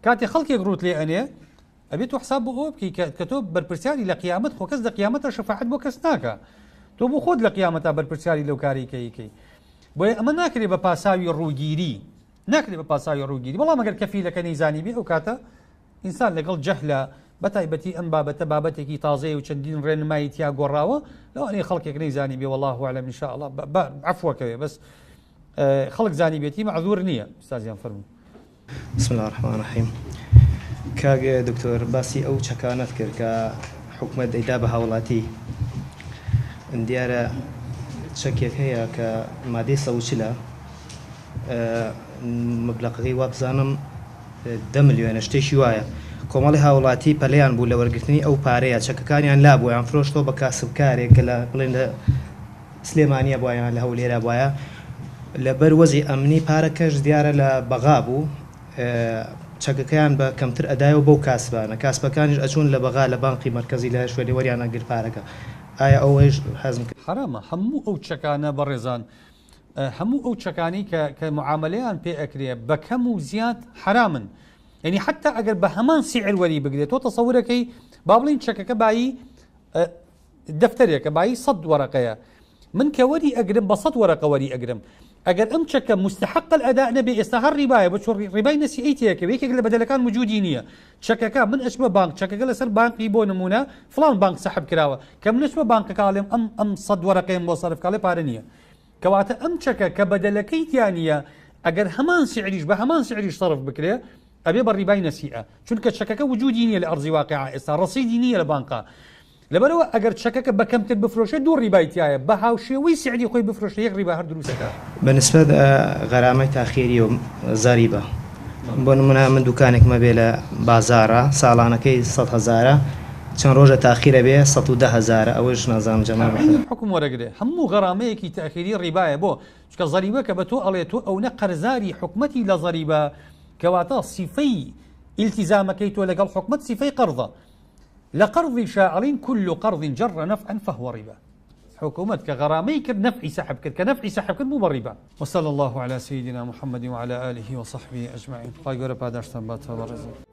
Speaker 1: کاتێ خەڵکێک ڕوت لێ ئەنێ ئەبێت تۆ حساب بۆ ئەوە بکەی کە تۆ بەرپرسیاری لە قیامەت خۆ کەس لە قیامەتە شەفاعەت بۆ کەس ناکە تۆ بۆ خۆت لە قیامەتا بەرپرسیاری لەو کاری کەیکەی بۆیە ئەمە ناکرێ بە پاساوی ڕووگیری ناکرێ بە پاساوی ڕووگیری بەڵام ئەگەر کەفیلەکە نەیزانی بێ ئەو کاتە ئینسان لەگەڵ جەهلە بە تایبەتی ئەم بابەتە بابەتێکی تازەیە و چەندین ڕێنمایی تیا گۆڕاوە لەوانەیە خەڵکێک نەیزانی بێ والله اعلم ان شاء الله عفوەکەوێ بەس خەڵک زانی بێتی مەعذور نییە استاذیان فەرموو.
Speaker 4: بسم اللە الرحمن الرحیم کاک دکتۆر باسی ئەو چەکانەت کرد کە حکومەت دەیدا بە هاوڵاتی دیارە چەکێک هەیە کە مادەی سەوچلە مەبلەقەکەی وابزانم دە ملیۆنە شتێکی وایە کۆمەڵی هاوڵاتی پەلیان بوو لە وەرگرتنی ئەو پارەیە چەکەکانیان لابوو یان فرۆشتەوە بە کاسبکارێک کە لە بڵێن لە سلێمانیە بوایە یان لە هەولێرا بوایە. لەبەر وەزعی ئەمنی پارەکەش دیارە لە بەغا بوو چەکەکەیان بە کەمتر ئەدایەوە بەو کاسبانە کاسبەکانیش ئەچوون لە بەغا لە بانقی مەرکەزی لە هەر شوێنێ وەریان ئەگرت پارەکە ئایا ئەوەیش هەزم
Speaker 1: حەرامە هەموو ئەو چەکانە بەڕێزان هەموو ئەو چەکانەی کە کە معامەلەیان پێ ئەکرێ بە کەم و زیاد حەرامن یعنی حتا ئەگەر بە هەمان سعر وەری بگرێت تۆ تەسەورەکەی با بڵین چەکەکە بایی دەفتەرێکە بایی سەد وەرەقەیە من کە وەری ئەگرم بە سەد وەرەقە وەری ئەگرم ئەگەر ئەم چەکە مستحق الأداء نەبێ ئێستا هەر ڕیبایە بۆ چۆن ڕیبای نەسیئەی تێکەوێ یەکێک لە بەدەلەکان وجودی نییە چەکەکە من ئەچمە بانک چەکەکە لەسەر بانقی بۆ نمونە فڵان بانک سەحب کراوە کە من ئەچمە بانقەکە ئەڵێم ئەم ئەم سەد وەرەقەیەم بۆ سەرف کە ئەڵێ پارە نییە کەواتە ئەم چەکە کە بەدەلەکەی تیا نییە ئەگەر هەمان سعریش بە هەمان سعریش سەرف بکرێ ئەبێ بە ڕیبای نەسیئە چونکە چەکەکە وجودی نییە لە ئەرزی واقع ئێستا ڕەسیدی نییە لە بانقا لەبەرئەوە ئەگەر چەکەکە بە کەمتر بفرۆشێ دوو ڕیبای تیایە بە هاوشێوەی سعری خۆی بفرۆشێ یەک ڕیبا هەر دروست ئەکا.
Speaker 4: بە نسبەت غەرامەی تاخیری و زەریبە بۆ نمونە من دوکانێکم هەبێ لە بازاڕا ساڵانەکەی سەد هەزارە چەند ڕۆژە تاخیر ئەبێ 110 هەزارە ئەوەش نازانم جەنابت.
Speaker 1: عەینی حوکم وەرەگرێ هەموو غەرامەیەکی تاخیری ڕیبایە بۆ؟ چونکە زەریبە کە بە تۆ ئەڵێ تۆ ئەونە قەرزاری حکومەتی لە زەریبە کەواتە سیفەی ئیلتیزامەکەی تۆ لەگەڵ حکومەت سیفەی قەرزە لە قەرضیشا ئەڵین کل قەرض جر نفعا فهو ربا حکومەت کە غەرامەی کرد نەفعی سەحب کرد کە نەفعی سەحب کرد بوو بە ڕیبا. وصلی اللە علی سیدنا محمد وعلی آله وصحبه اجمعین خوای گەورە پاداشتان باتەوە بەڕێزان.